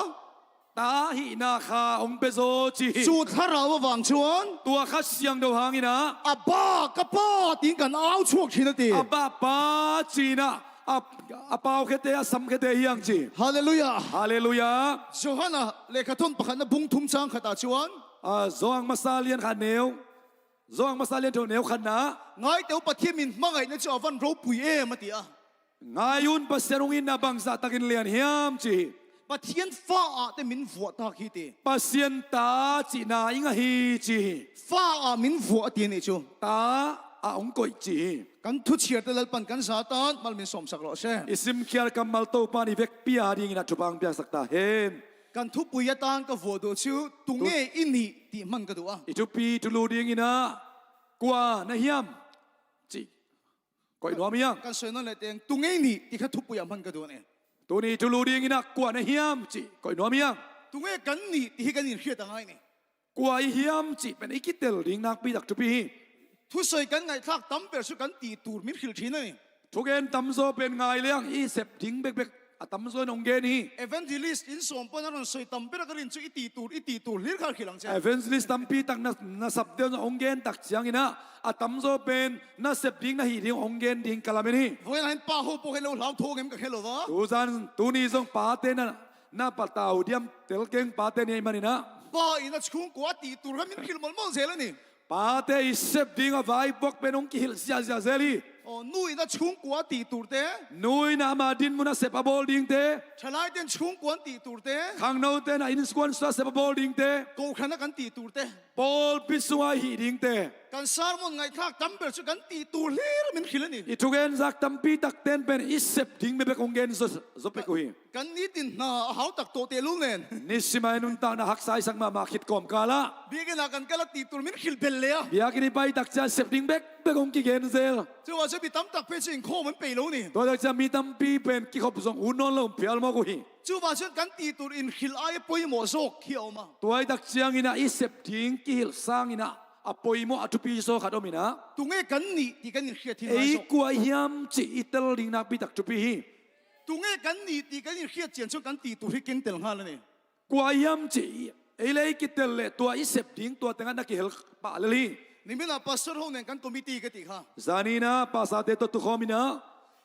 Ta hihna kha hong pe zaw ci hi. Cu thlarau a vang cun. Tua Kha Siangtho hangin ah. Abba, ka Pa, tiin kan au chuak ṭhin a ti. Abba, Pa, ci-in ah, a, a pau khete, a sam khete hi hang ci. Halleluiah. Halleluiah. Johan lekhathon pakhatna bung thum cang khat ah cun. A, Johan masa lian khat neu. Johan masa lian thum neu khatna ah. Ngai teh u, Pathian min hmangaihna cu a van ropui em a ti a. Ngai un, Pasian hong itna bangzah takin lian hiam ci hi. Pathian fa ah teh min vuah tak hi ti. Pasian ta cihna i ngah hi ci hi. Fa ah min vuah a ti nih cu. Ta ah hong koih ci hi. Kan thuchiar teh Lalpa'n kan zatan mal min sawmsak law seh. I simkhial kammal Topa'n i vekpi a dingin a thupha hong piaksak ta hen. Kan thupui a tan ka vuah duh cu, tunge i nih ti hman ka duh a. I thupi thulu dingin ah, kua na hiam cih koih nuam hi hang. Kan sawi nawn leh teng, tunge i nih ti kha thupui ah hman ka duh a ni. Tuni thulu dingin ah kua na hiam cih koih nuam hi hang. Tunge kan nih ti hi kan in hriat a ngai ni. Kua i hiam cih pen i kitel ding nakpi tak thupi hi. Thusawi kan ngaihthlak tam ber cu kan tih tur min hrilh ṭhin a ni. Thugen tamzaw pen ngai leng i sep ding bekbek a tamzaw in hong gen hi. Evangelist inn sawm pawn a rawn sawi tam ber a ka rin cu i tih tur, i tih tur hlir kha hrilh ang cia. Evangelist tampi tak na, na sapte hong gen tak ciangin ah a tamzaw pen na sep ding, na hih ding hong gen ding ka lamen hi. Vawiin ah hin pa ho pawh hi lo hlau thawng em ka hre lo va. Tuzan tuni zong pate na, na patau diam tel keng pate ni ahih manin ah. Pa in a chhungkua a tih tur kha min hrilh mawlmawlh zel a ni. Pate i sep ding a vaipuak pen hong kihilh ziahziah zel hi. Aw, nu in a chhungkua a tih turte. Nu in a ama dinmun a sep a bawl dingte. Ṭhalaite in chhungkua an tih turte. Khangnote in a innsung suah a sep a bawl dingte. Kohhran a kan tih turte. Pawlpi sungah a hih dingte. Kan sermon ngaihthlak tam ber cu kan tih tur hlir min hrilh a ni. I thugen zak tampi takte in pen i sep ding bekbek hong gen zaw, zaw pek uh hi. Kan nitin hna a hau tak tawh teh lul nen. Nisim a i nuntakna haksa i sak mahmah khit kawmkal ah. Biakinn ah kan kal a tih tur min hrilh bel le a. Biakinn i pai tak ciang sep ding bekbek hong kigen zel. Cuah cu mi tam tak phei cu innkhawm an pei lo ni. Tua tak ciang mi tampi pen kikhop zong ut nawn lo phial mawk uh hi. Cuah cun kan tih tur in hrilh ai a poimawh zawk hi a om a. Tua i tak ciangin ah i sep ding kihilh sangin ah a poimawh a thupi zaw khat om in ah. Tunge kan nih ti kan in hriat hi ngai zawk. Ei kua hiam cih i tel ding nakpi tak thupi hi. Tunge kan nih ti kan in hriat ciang cun kan tih tur hi keng tel nghal a ni. Kua hiam cih ei le ei kitel leh tua i sep ding tua tengah na kihel pah lel hi. Nimin ah pastor ho nen kan committee ka ti kha. Zanin ah pastorte tawh tukhawm in ah.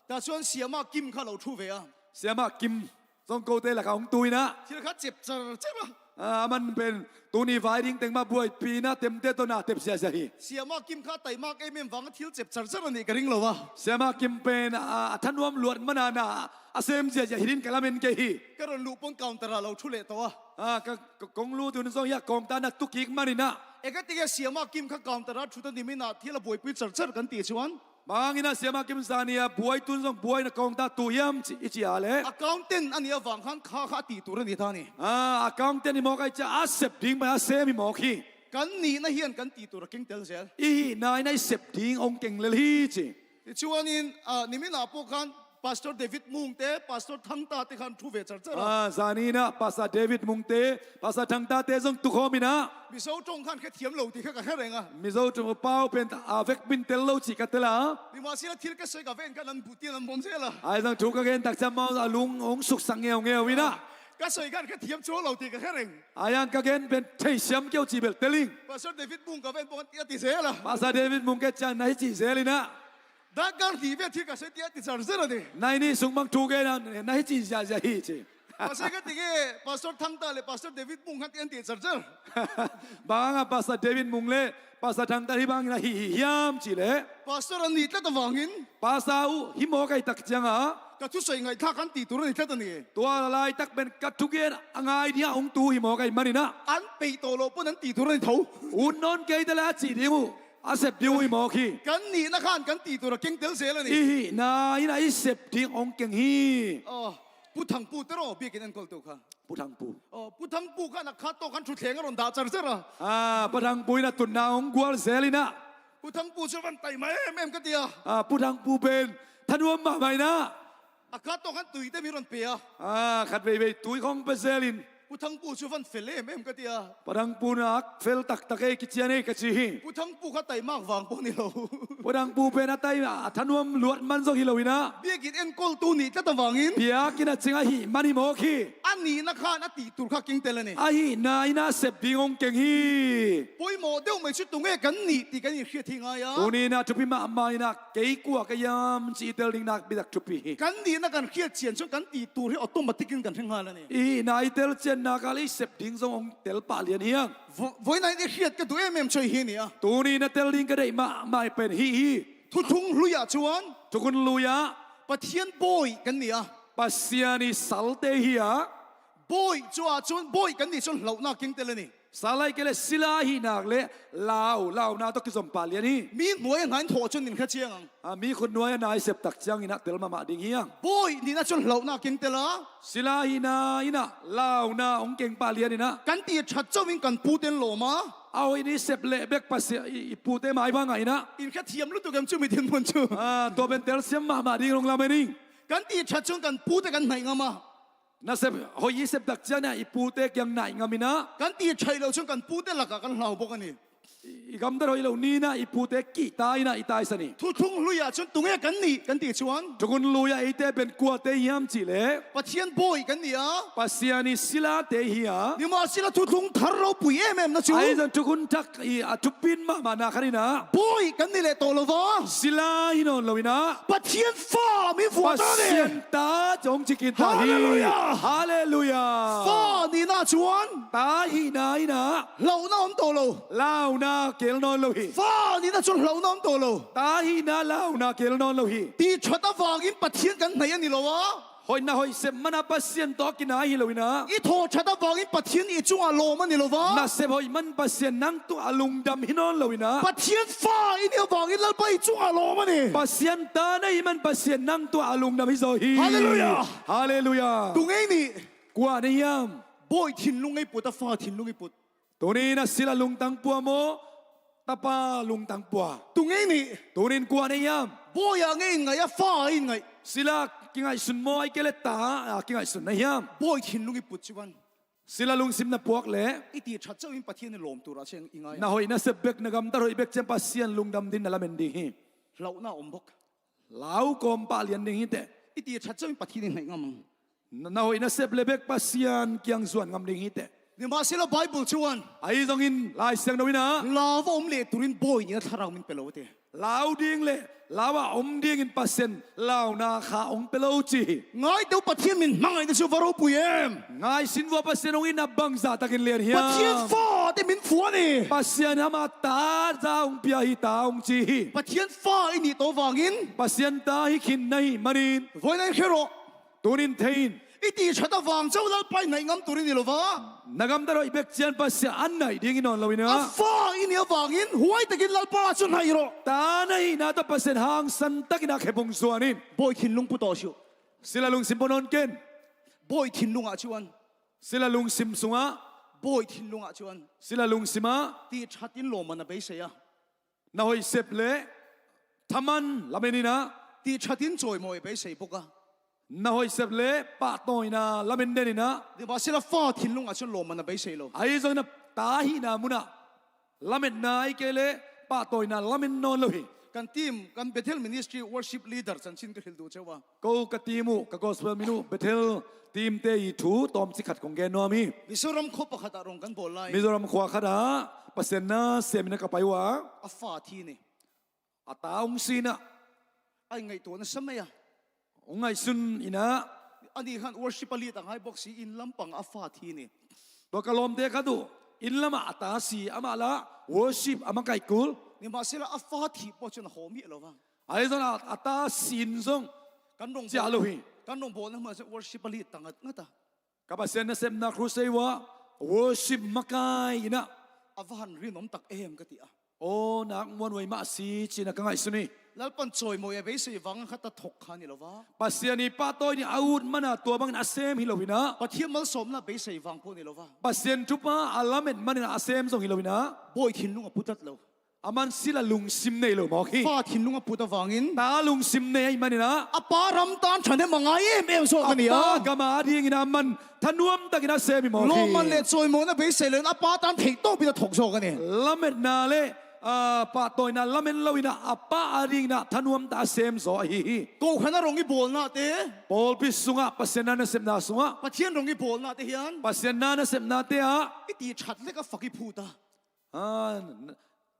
Tah cuan Siamah Kim kha lo thu ve a. Siamah Kim zong kote lakah hong tu in ah. Thil kha cep cer cer a. Ah, aman pen tuni vai ding teng mah buaipihna temte tawh na tep ziahziah hi. Siamah Kim kha taimak ei men vang a thil cep cer cer a nih ka ring lo a. Siamah Kim pen, ah, a thanuam luat mana na a sem ziahziah hi din ka lamen kei hi. Ka rawn luh pawn counter ah lo thu leh tawh a. Ah, ka, ka kong lu tun zong hi a kawngta na tu kik man in ah. E ka ti a Siamah Kim kha counter ah thu ta nimin ah thil a buaipui cer cer kan ti chuan. Bang hangin ah Siamah Kim zani a buai tun zong buai na kawngta tu hiam ci, i ci a le. Accountant a nih avang khan kha kha a tih tur a ni ta ni. Ah, accountant hi mawk a i ci a, a sep ding pai a sem hi mawk hi. Kan nihna hian kan tih tur a keng tel zel. I hihna in a i sep ding hong keng lel hi ci. Tichuanin, ah, nimin ah pawh khan Pastor David Mung te, Pastor Thang Ta te khan thu ve carcar a. Ah, zani in ah Pastor David Mung te, Pastor Thang Ta te zong tukhawm in ah. Mizo ṭong khan khe thiam lo ti kha ka khe reng a. Mizo ṭong pau pen a vek min tel lo cih ka tel a. Ni mah sila thil ka soi ka ven khan an bu tian an bawm zel a. Ai zong thu ka gen tak ciang amau a lung hong suksak ngeungeu in ah. Ka soi khan khe thiam cuang lo ti ka khe reng. Ai ang ka gen pen theisiam keu cih bel tel ing. Pastor David Mung ka ven pawh an ti a ti zel a. Pastor David Mung ke ciang na hi cih zel in ah. Dak gal hi ve thil ka soi ti a ti carcar a ni. Nai ni sung bang thu gen a na hi cih ziazia hi ci. Pastor ka ti nge, Pastor Thang Ta le Pastor David Mung khan ti an ti carcar. Bang hang a Pastor David Mung le Pastor Thang Ta hi bangin a hi hi hiam cih leh. Pastor an nih tlat a vangin. Pastor uh hi mawk ahih tak ciang a. Ka thusoi ngaihthlak an ti tur an nih tlat a ni. Tua laitak pen ka thugen a ngai ding a hong tu hi mawk ahih manin ah. An peih tawh loh pun an ti tur an nih tho. Ut nawn kei ta leh a cih ding uh. A sep ding uh hi mawk hi. Kan nihna khan kan ti tur a keng tel zel a ni. I hihna in ah i sep ding hong keng hi. Aw, Pu Thang Pu te raw biakinn enkol tu kha. Pu Thang Pu. Aw, Pu Thang Pu khan a khat tawh khan thutthleng a rawn dah carcar a. Ah, Pu Thang Pu in ah tutna hong gual zel in ah. Pu Thang Pu cu van taima em em ka ti a. Ah, Pu Thang Pu pen thanuam mahmah in ah. A khat tawh khan tui te mi rawn pe a. Ah, khat veivei tui khawng pe zel in. Pu Thang Pu cu van fel em em ka ti a. Pu Thang Pu nak fel taktak ei, kician ei ka ci hi. Pu Thang Pu kha taimak vang pawh ni lo. Pu Thang Pu pen a tai a thanuam luat man zong hi lo in ah. Biakinn enkol tu nih tlat a vangin. Biakinn a cing ahih man hi mawk hi. A nihna khan a ti tur kha keng tel a ni. A hihna in ah sep ding hong keng hi. Pawimawh deuh mai cu tunge kan nih ti kan i hriat hi ngai a. Tuni in ah thupi mahmah in ah kei kua ka hiam cih i tel ding nak bitak thupi hi. Kan nihna kan hriat ciang cun kan ti tur hi automatic in kan hre nghal a ni. I hihna i tel ciang nak a i sep ding zong hong tel pah lian hi ang. Vo-, vawiina in i hriat ka duh em em cu hi ni a. Tuni in a tel ding ka deih mahmah pen hi hi. Thuthlung Hlui ah cuan. Thukhun Lui ah. Pathian bawi kan ni a. Pasian i salte hi a. Bawi cu ah cun, bawi kan nih cun hlohna keng tel a ni. Sal ahih kei leh sila ahih nak leh lau, launa tawh kizom pah lian hi. Mi hnuai a hna in thawh cun in kha ciang ang. Ah, mi khut hnuai a hna i sep tak ciangin ah tel mahmah ding hi ang. Bawi nihna cun hlohna keng tel a. Sila ahihna in ah launa hong keng pah lian in ah. Kan ti ṭhat co in kan pute in lawm a. A hoih in i sep leh bek Pasian i, i pute mai bang ah in ah. In kha thiam lutuk em cu mi dinmun cu. Ah, tua pen telsiam mahmah ding in hong lamen ing. Kan ti ṭhat cun kan pute kan hnaih ngam a. Nasep hoih i sep tak ciangin ah i pute kiang naih ngam in ah. Kan ti ṭhaih lo cun kan pute lakah kan hlau bawk a ni. I, i gamtat hoih lo ni in ah i pute kihta in ah i taisan hi. Thuthlung Hlui ah cun tunge kan nih kan ti cuan. Thukhun Lui ah eite pen kuate hiam cih leh. Pathian bawi kan ni a. Pasian i silate hi a. Ni mah sila Thuthlung Thar ropui em em na cu. Ahi zong Thukhun Thar i a thupin mahmahna khat in ah. Bawi kan ni leh tawh lo va. Sila hi nawn lo in ah. Pathian fa min vuah ta ni. Pasian ta cawng cikin ta hi. Halleluiah. Halleluiah. Fa nihna cuan. Ta hihna in ah. Hlohna om tawh lo. Launa keel nawn lo hi. Fa nihna cun hlohna om tawh lo. Ta hihna launa keel nawn lo hi. Ti ṭhat avangin Pathian kan hnaih a ni lo a. Hoih na hoih sep mana Pasian tawh a kinai hi lo in ah. I thawh ṭhat avangin Pathian i cungah lawm a ni lo va. Na sep hoih man Pasian nang tungah a lungdam hi nawn lo in ah. Pathian fa i nih avangin Lalpa i cungah lawm a ni. Pasian ta na hih man Pasian nang tungah a lungdam hi zaw hi. Halleluiah. Halleluiah. Tunge i nih? Kua na hiam? Bawi thinlung i put a, fa thinlung i put. Tuni in ah sila lungtang pua maw? Tapa lungtang pua. Tunge i nih? Tuni in kua na hiam? Bawi ah nge in ngaih a, fa ah in ngaih? Sila kingaihsun maw, ahih kei leh ta ah kingaihsun na hiam? Bawi thinlung i put cuan. Sila lungsim na puak leh. I ti ṭhat co in Pathian i lawm tur ah ciang i ngai. Na hoih na sep bek, na gamtat hoih bek ciang Pasian lungdam ding na lamen ding hi. Hlohna om bawk. Lau kawm pah lian ding hi teh. I ti ṭhat co in Pathian i hnaih ngam ang. Na, na hoih na sep leh bek Pasian kiang zuan ngam ding hi teh. Ni mah sila Bible cuan. Ahi zongin Lai Siangtho in ah. Lau a om leh turin bawi nihna thlarau min pe lo a ti. Lau ding leh lau a om dingin Pasian launa kha hong pe lo ci hi. Ngai teh uh, Pathian min hmangaihna cu va ropui em. Ngai sin vua, Pasian hong itna bangzah takin lian hiam. Pathian fa te min phuan hi. Pasian ama ta za hong pia hi, ta hong ci hi. Pathian fa i nih tawh vangin. Pasian ta hi khin na hih manin. Vawiina in hre rawh. Tunin thei in. I ti ṭhat avang co Lalpa i hnaih ngam tur i ni lo va. Na gamtat hoih bek ciang Pasian a hnaih ding i nawn lo in ah. A fa i nih avangin huai takin Lalpa ah cun hnaih rawh. Ta na hihna tawh Pasian hangsan takin a khep hong zuan in. Bawi thinlung put aw sih. Sila lungsim pua nawn ken. Bawi thinlung ah cuan. Sila lungsim sungah. Bawi thinlung ah cuan. Sila lungsim ah. Ti ṭhat in lawm a na beisei a. Na hoih sep leh thaman lamen in ah, Tih thatin cawimawi a beisei bawk a. Na hoih sep le pahtawina lamen den in ah. Nimahsela fa thinlung ah cun lawmman a beisei lo. Ahi zongin a ta hihna munah lametna ahih kei leh pahtawina lamen nawn lo hi. Kan team, kan Bethel Ministry worship leader cancin ka hril duh cio a. Ko ka team uh, ka gospel min uh Bethel team te i thu tawmcik khat kong gen nuam hi. Mizoram khua pakhat ah rong kan bawl lai. Mizoram khua khat ah Pasian na sem in ah ka pai uh a. A fa thi ni. A ta hong si in ah. A i ngaihtuahna sa mei a. Hong ngaihsun in ah. A ni khan worship a lead a ngai bawk si, inn lampang a fa thi ni. Tua ka lawmte khat uh, inn lamah a ta si, amah lah worship a makai kul. Nimahsela a fa thih pawh cun a hawm hi lo vang. Ahi zongin a, a ta sin zong kan rong ciah lo hi. Kan rong bawlna hmun ah cun worship a lead ta ngatngat a. Ka Pasian nasepna crusade uh ah worship makai in ah. A va han rinum tak em ka ti a. Aw, nak muanhuai mah a si ci-in ah ka ngaihsun hi. Lalpan cawimawi a beisei vang khat a thawk kha ni lo va. Pasian i pahtawi ni a ut man a tua bangin a sem hi lo in ah. Pathian malsawmna beisei vang pawh ni lo va. Pasian thupha a lamet man in ah a sem zong hi lo in ah. Bawi thinlung a putat lo. A man sila lungsim nei lo mawk hi. Fa thinlung a put a vangin. Ta lungsim nei ahih man in ah. A pa ram tan thanem a ngai em em zaw ka ni a. A pa gam a dingin a man thanuam takin a sem hi mawk hi. Lawmman le cawimawina beisei lo in a pa tan theih tawpin a thawk zaw ka ni. Lametna le, ah, pahtawina lamen lo in ah a pa a dingin ah thanuam tak a sem zaw ahi hi. Kohhran a rong i bawlnate. Pawlpi sungah Pasian na nasepna sungah. Pathian rong i bawlnate hian. Pasian na nasepnate ah. I tih that lek a fak i phut a. Ah, na,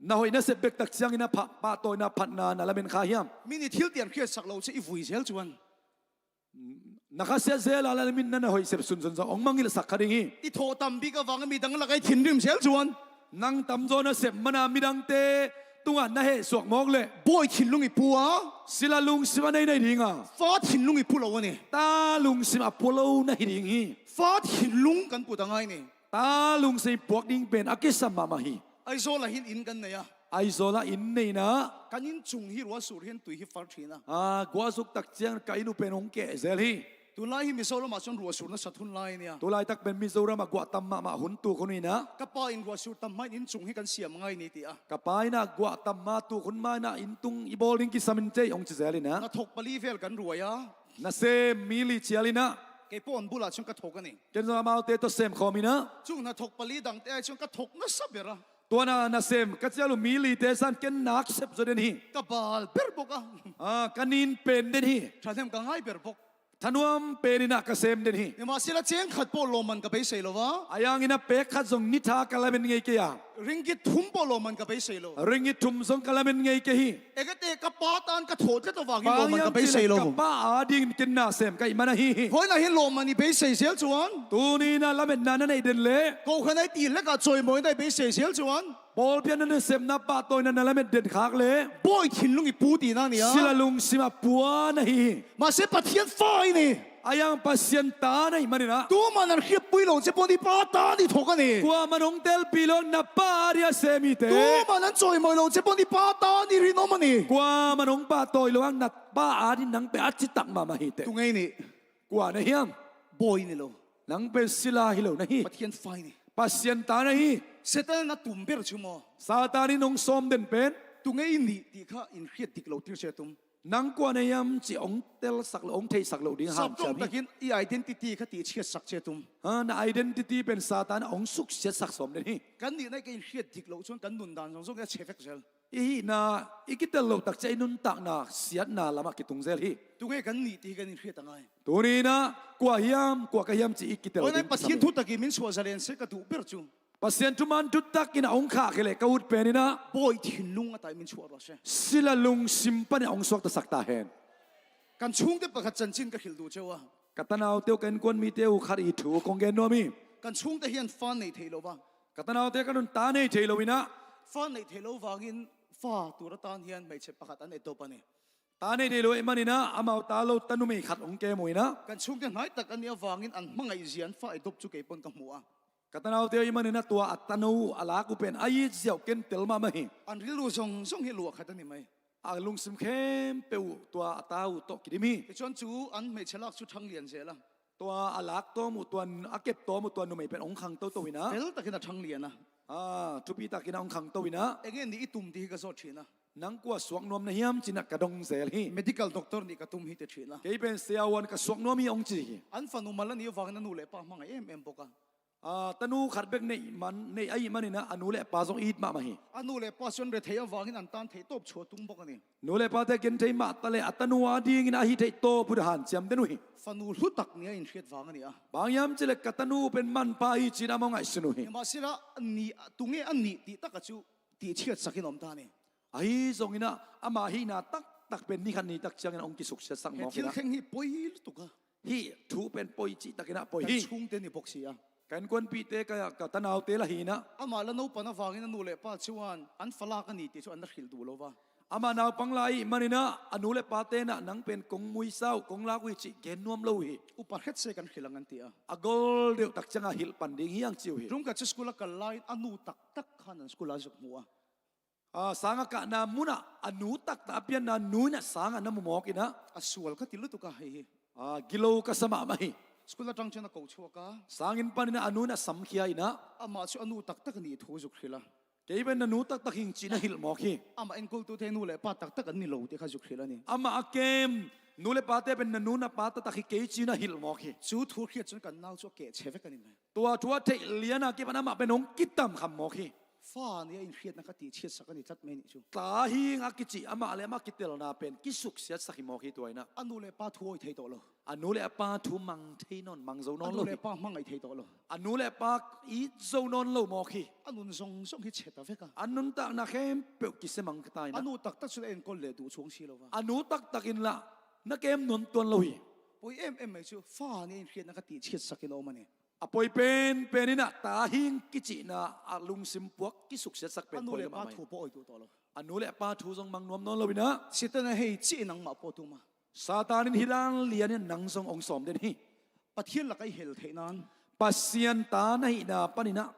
na hoih nasep bek tak ciangin a pha-, pahtawina phatna na lamen kha hiam? Min i thil tian hriatsak lo ci i vui zel cuan. Na khasiat zel a la min na, na hoih sep sunsun zong hong mangngilhsak kha ding hi. I thawh tam bik a vang midang lakah i thinrim zel cuan. Nang tamzaw nasep man a midangte tungah na hehsuak mawk leh. Bawi thinlung i pu a. Sila lungsim a nei na hi ding a. Fa thinlung i pu lo a ni. Ta lungsim a pu lo na hi ding hi. Fa thinlung kan put a ngai ni. Ta lungsim i puak ding pen a kisam mahmah hi. Aizawl ah hin inn kan nei a. Aizawl ah inn nei in ah. Kan inn cung hi ruah sur hi an tui hi far thin a. Ah, guah zuk tak ciang ka inn uh pen hong keh zel hi. Tunlai hi Mizoram ah cun ruah sur nasat hun lai a ni a. Tulaitak pen Mizoram ah guah tam mahmah hun tuk hun hi in ah. Ka pa in ruah sur tam hmain inn cung hi kan siam ngai ni ti a. Ka pa in ah guah tam ma tuk hun ma in ah inn tung i bawl ding kisam in teh hong ci zel in ah. Hna thawk pali vel kan ruai a. Nasem mi li cial in ah. Kei pawh an bul ah cun ka thawk a ni. Ken zong amaute tawh sem khawm in ah. Cun hna thawk pali dangte ah cun ka thawk nasa ber a. Tua na nasem ka cial uh mi lite san ken nak sep zaw den hi. Ka bal ber bawk a. Ah, ka nin pen den hi. Thahnem ka ngai ber bawk. Thanuam pen in ah ka sem den hi. Nimahsela ceng khat pawh lawmman ka beisei lo a. A yang in ah pek khat zong ni tha ka lamen ngei kei a. Ringgit thum pawh lawmman ka beisei lo. Ringgit thum zong ka lamen ngei kei hi. Ekate ka pa tan ka thawh tlat awangin lawmman ka beisei lo. Ka pa a dingin ken na sem ka hih man ahi hi. Huainah hin lawmman i beisei zel cuan. Tuni in ah lametna na neih den leh. Kohhran a i tih lek ah cawimawina i beisei zel cuan. Pawlpi ah na nasepna pahtawina na lamet den khak leh. Bawi thinlung i pu tina ni a. Sila lungsim a pu a na hi hi. Mahse Pathian fa i ni. A yang Pasian ta na hih man in ah. Tuman an hriatpui lo cia pawh ni pa ta ni thawk a ni. Kuaman hong telpih lo na pa a ding a sem hi teh. Tuman an cawimawi lo cia pawh ni pa ta ni rinum a ni. Kuaman hong pahtawi lo ang na pa a ding nang pen a citak mahmah hi teh. Tu ngei ni. Kua na hiam? Bawi ni lo. Nang pen sila hi lo na hi. Pathian fa i ni. Pasian ta na hi. Satan in a tum ber cu maw? Satan in hong sawm den pen. Tu ngei ni ti kha in hriat dik lo tir cia tum. Nang kua na hiam cih hong telsak lo, hong theihsak lo ding a hanciam hi. Saptawng takin i identity kha tihchiatsak cia tum. Ha, na identity pen Satan hong suksiatsak sawm den hi. Kan nihna i ka in hriat dik lo cun kan nundan zong zong i a chevek zel. I hihna, i kitel lo tak cia i nuntakna, siatna lamah kitung zel hi. Tu ngei kan nih ti hi kan in hriat a ngai. Tuni in ah, kua hiam, kua ka hiam cih i kitel ding. Pathian thu takin min suah zalen se ka duh ber cu. Pasian thuman thutak in a hong khahkhia leh ka ut pen in ah. Bawi thinlung a tai min chuah rua se. Sila lungsim panin a hong suaktasak ta hen. Kan chungte pakhat cancin ka hrilh duh cio a. Ka tanaute uh ka innkuan mite uh khat i thu kong gen nuam hi. Kan chungte hian fa nei thei lo va. Ka tanaute kan un ta nei thei lo in ah. Fa nei thei lo vangin fa tur a tan hian hmeichhe pakhat an etdop a ni. Ta nei thei lo ahih manin ah amau ta lo ta numei khat hong kem uh in ah. Kan chungte hnai tak an nih avangin an hmangaih zia an fa etdop cu kei pawn ka hmu a. Ka tanaute ahih manin a tua a tano a lak uh pen a it ziau kentel mahmah hi. An rilru zongzong hi luah khat a ni mai. A lungsim khempeuh uh tua a ta uh tawh kidim hi. Hi chuan chu an hmeichhe lak chu thang lian zel a. Tua a lak tawm uh, tua a kep tawm uh, tua numei pen hong khang toto in a. Fel takin a thang lian a. Ah, thupi takin a hong khang to in a. Enge ni i tum ti hi ka zawt ṭhin a. Nang kua suak nuam na hiam ci-in ah ka dong zel hi. Medical doctor nih ka tum hi, ti thina. Kei pen siavuan ka suak nuam hi hong ci hi. An fanu mal a nih vangin a nu le pa hmangaih emem bawk a. Ah, tanu khat bek neih man, neih ahih manin ah a nu le pa zong it mahmah hi. A nu le pa zong rethei a vangin an tan theih tawp chua tung bawk a ni. Nu le pate genthei mah ta leh a tanu adingin a hih theih tawp uh hanciam den uh hi. Fanu hlutak nih a in hriat vang a ni a. Bang hiam cih leh ka tanu pen manpha hi ci-in amau ngaihsun uh hi. Mahse lah, a nih, tunge a nih cih tak ah cu tihchiatsak in om ta ni. Ahi zongin ah ama hihna taktak pen ni khat ni tak ciangin hong kisuksiatsak mawk hi. Thil teng hi poi lutuk a. Hih thu pen poi cih takin ah poi hi. Kan chungte ni bawk si a. Ka innkuanpihte, ka, ka tanaute lah hi-in ah. Amah la naupan a vangin a nu le pa cuan an fa lak a ni ti cu an la hrilh duh lo va. Amah naupang lai ahih manin ah a nu le pate in ah nang pen kong muisa uh, kong lak uh hi cih gen nuam lo uh hi. Upa hret se kan hrilh ang an ti a. A gol deuh tak ciangah hilh pan ding hi hang ci uh hi. Rum khat cu school a kal lai-in a nu taktak khan an school a zuk hmu a. Ah, sang a kahna munah a nu taktak a pianna nu in ah sang ah na mu mawk in ah. A sual ka ti lutuk a hei hi. Ah, gilo ka sa mahmah hi. School a tang ciang a ko chuak a. Sang inn panin ah a nu in ah samkhia in ah. Amah cu a nu taktak a nih thu zuk hrilh a. Kei pen na nu taktak hi ing ci-in a hilh mawk hi. Amah enkol tute nu le pa taktak an ni lo ti kha zuk hrilh a ni. Amah a kem nu le pate pen na nu na pa taktak hi kei ci-in a hilh mawk hi. Cu thu hriat cun kan nau cu a kehchia vek a ni mai. Tua thu a theih lian a kipan amah pen hong kitam kham mawk hi. Fa nih a in hriatna kha tihchiatsak a ni tlat mai nih cu. Ta hing a kici amah le amah kitelna pen kisuksiatsak hi mawk hi tua in ah. A nu le pa thu awi thei tawh lo. A nu le a pa thu mang thei nawn, mang zo nawn lo hi. A nu le pa hmangaih thei tawh lo. A nu le pa it zo nawn lo mawk hi. A nun zongzong hi chet a vek a. A nuntakna khempeuh kisia mang ka ta in ah. A nu taktak cun a enkol le duh chuang si lo va. A nu taktak in lah na kem nuam tuan lo hi. Poi emem mai cu fa nih a in hriatna kha tihchiatsak in a om a ni. A poi penpen in ah ta hing kicihna a lungsim puak kisuksiatsak pen poi lamah mai. A nu le pa thu pawh awi duh tawh lo. A nu le a pa thu zong mang nuam nawn lo in ah. Satan a hei cih nangmah pawh tum a. Satan in hih dan lian in nang zong hong sawm den hi. Pathian lakah i hel theih nan. Pasian ta na hihna panin ah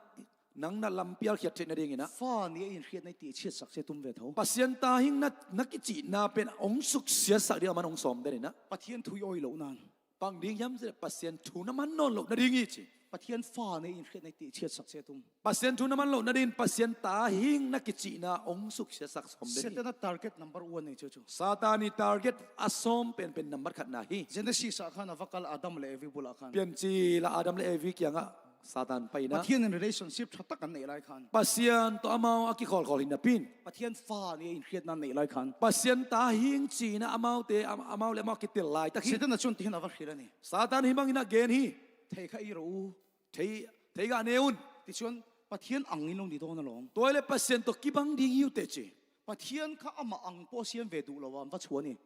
nang na lampial khiat theih nadingin ah. Fa nih a in hriatna i tihchiatsak cia tum ve tho. Pasian ta hing na, na kicihna pen hong suksiatsak ding a man hong sawm den in ah. Pathian thu i awi loh nan. Bang ding hiam cih leh Pasian thu na man nawn loh nading hi ci. Pathian fa nih a in hriatna i tihchiatsak cia tum. Pasian thu na man loh nading Pasian ta hing na kicihna hong suksiatsak sawm den hi. Satan a target number one hi cu cu. Satan i target a sawm penpen nambat khatna hi. Genesis ah khan a va kal Adam le Evi bulah khan. Piancil ah Adam le Evi kiangah Satan pai in ah. Pathian in relationship ṭha tak an neih lai khan. Pasian tawh amau a kikhawlkhawl hi napi in. Pathian fa nih a in hriatna neih lai khan. Pasian ta hing ci-in ah amaute, am-, amau le amau a kitel laitak hi. Satan a cun tihin a va hrilh a ni. Satan hih bangin a gen hi. Thei kha i ro u. Thei, thei kha ne un. Tichuan Pathian ang in lo ni dawn a lawm. Tua hi leh Pasian tawh kibang ding hi uh teh ci. Pathian kha amah ang pawh a siam ve duh lo a, an va chuan hi.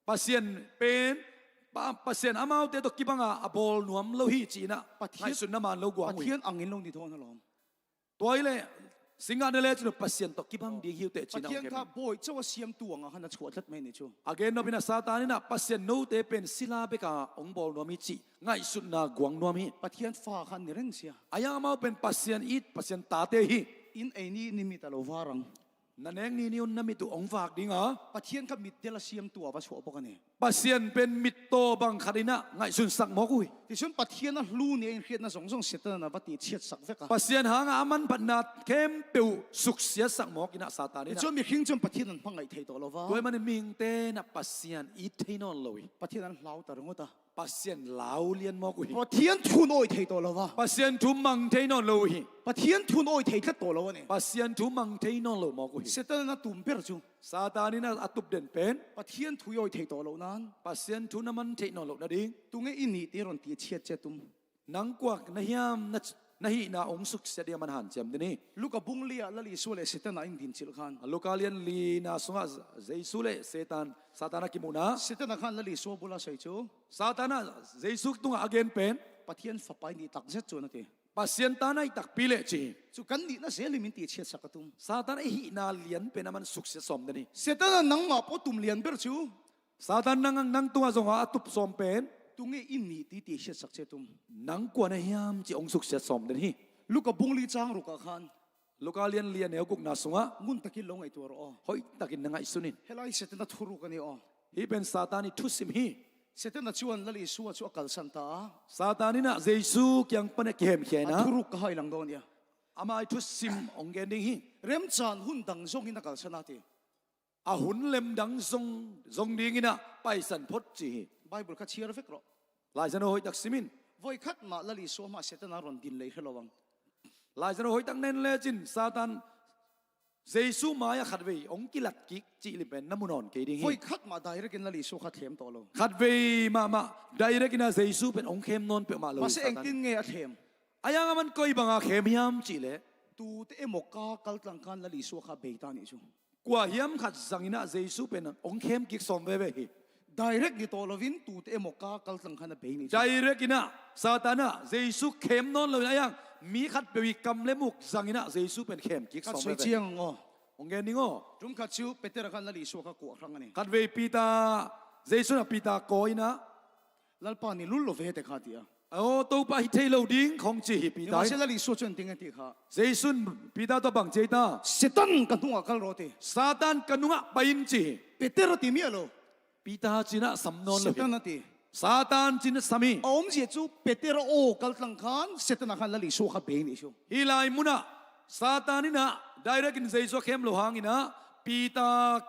Pasian pen, pa, Pasian amaute tawh kibang a, a bawl nuam lo hi ci-in ah. Pathian, ngaihsutna man lo guang uh hi. Pathian ang in lo ni dawn a lawm. Tua hi leh, singgah na le cin uh Pasian tawh kibang ding hi uh teh ci-in ah. Pathian kha bawi co a siamtu ang ah khan a chuah tlat mai ni cu. A gen nop in ah Satan in ah Pasian note pen sila bek a hong bawl nuam hi cih ngaihsutna guang nuam hi. Pathian fa khan ni reng sia. A hiang amau pen Pasian it, Pasian tate hi. In ei ni, ni mit a lo var ang. Na nek ni ni un na mit uh hong vak ding a. Pathian kha mit del a siamtu a va chuah bawk a ni. Pasian pen mittaw bang khat in ah ngaihsunsak mawk uh hi. Tichuan Pathian a hlu nih a in hriatna zongzong Satan in a va tihchiatsak vek a. Pasian hang a a manphatna khempeuh suksiatsak mawk in ah Satan in ah. Tichuan mihring cun Pathian an hmangaih thei tawh lo va. Tua ahih manin mihingte in ah Pasian it thei nawn lo hi. Pathian an hlau ta ringawt a. Pasian lau lian mawk uh hi. Pathian thu in awi thei tawh lo va. Pasian thu mang thei nawn lo uh hi. Pathian thu in awi thei tlat tawh lo a ni. Pasian thu mang thei nawn lo mawk uh hi. Satan in a tum ber cu. Satan in a, a tup den pen. Pathian thu i awi thei tawh lo nan. Pasian thu na man theih nawn loh nading. Tunge i nih ti rawn tihchiat cia tum. Nang kua na hiam na, na hihna hong suksiat ding a man hanciam den hi. Luka bung li ah Lal Isua le Satan a in din cilh khan. Luka lian lina sungah Jesu le Satan, Satan a kimuhna. Satan a khan Lal Isua bula sawi cu. Satan a Jesu tungah a gen pen. Pathian fapa i nih takzet cu na ti. Pasian ta na hih takpi leh ci hi. Cu kan nihna zel hi min tihchiatsak a tum. Satan a hihna lian pen a man suksiat sawm den hi. Satan a nangmah pawh tum lian ber cu. Satan nang, nang tungah zong a tup sawm pen. Tunge i nih ti tihchiatsak cia tum. Nang kua na hiam ci hong suksiat sawm den hi. Luka bung li cang ruk ah khan. Luka lian li a neu gukna sungah. Ngun takin lo ngaihtuah rawh aw. Hoih takin na ngaihsun in. Helai Satan a thuruk a ni aw. Hih pen Satan i thusim hi. Satan a chuan Lal Isua cu a kalsan ta a. Satan in ah Jesu kiang pan a kihemkhia in ah. A thuruk ka hai lang dawn nia. Amah i thusim hong gen ding hi. Remchan hun dang zongin a kalsan a ti. A hun lemdang zong, zong dingin ah paisan phot ci hi. Bible kha chiar vek rawh. Laizan aw hoih tak sim in. Voi khat mah Lal Isua mah Satan a ron din lei hre lo ang. Laizan aw hoih tak nen lecin Satan Jesu mai-ah khatvei hong kilat kik cih lim pen na mu nawn kei ding hi. Voi khat mah direct in Lal Isua kha thlem tawh lo. Khatvei mahmah direct in ah Jesu pen hong khem nawn peuhmah lo hi Satan. Masa engtin nge a thlem? A yang a man koi banga khem hiam cih leh, tute emaw ka kaltlang khan Lal Isua kha bei ta nih cu. Kua hiam khat zangin ah Jesu pen hong khem kik sawm veve hi. Direct ni tawh loin tute emaw ka kaltlang khan a bei nih cu. Direct in ah Satan ah Jesu khem nawn loin a yang mi khatpeuh i kam le muk zangin ah Jesu pen khem kik sawm veve hi. Khat soi ciang aw. Hong gen ding aw. Tum khat cu Peter khan Lal Isua kha kuah hrang a ni. Khatvei Peter, Jesu in ah Peter kawi in ah, Lalpa, ni lul lo ve te kha, ti a. Aw, Topa, hi thei lo ding khong ci hi Peter. Hi mah se Lal Isua cun ding a ti kha. Jesu in Peter tawh bang ci ei ta? Satan ka hnungah kal rawh ti. Satan ka nungah pai in ci hi. Peter a ti mi a lo. Peter ci-in ah sam nawn lo hi. Satan a ti. Satan ci-in ah sam hi. A omzia cu Peter aw kaltlang khan Satan a khan Lal Isua kha bei nih cu. Hi lai munah Satan in ah direct in Jesu a khem lo hangin ah Peter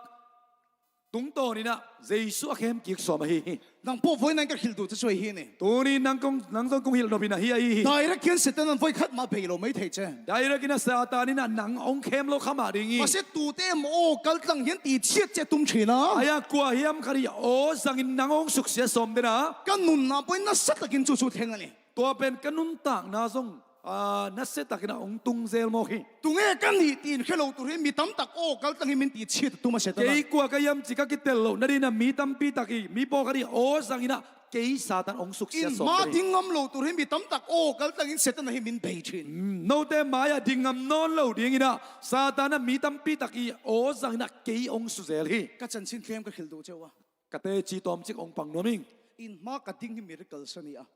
tungtawn in ah Jesu a khem kik sawm ahi hi. Nang pawh voi nang ka hilh duh cu cuai hi ni. Tuni nang kong, nang zong kong hilh nop in ahi ahi hi. Direct hian Satan an voi khat mah bei lo mai thei ce. Direct in ah Satan in ah nang hong khem lo kha mah ding hi. Masa tute emaw kaltlang hian ti chiat ciat tum ṭhin a. Aia kua hiam khat i aw zangin nang hong suksia sawm den a. Ka nunna pawh in nasa takin cucu thleng a ni. Tua pen ka nuntakna zong, aa, nasia takin ah hong tung zel mawk hi. Tunge ka nih tiin hre lo tur hi mi tam tak aw kaltlang hi min ti chiat a tum a Satan a. Kei kua ka hiam ci ka kitel loh nadingin ah mi tampi tak hi, mi pawlkhat hi aw zangin ah kei Satan hong suksia sawm hi. In hma ding ngam lo tur hi mi tam tak aw kaltlang in Satan a hi min bei ṭhin. Mm, note mai-ah ding ngam nawn lo dingin ah Satan a mi tampi tak hi aw zangin ah kei hong su zel hi. Ka chanchin tlem ka hilh duh ceu a. Ka teci tawmcik hong pang nuam ing. In hma ka ding hi miracle sa ni a.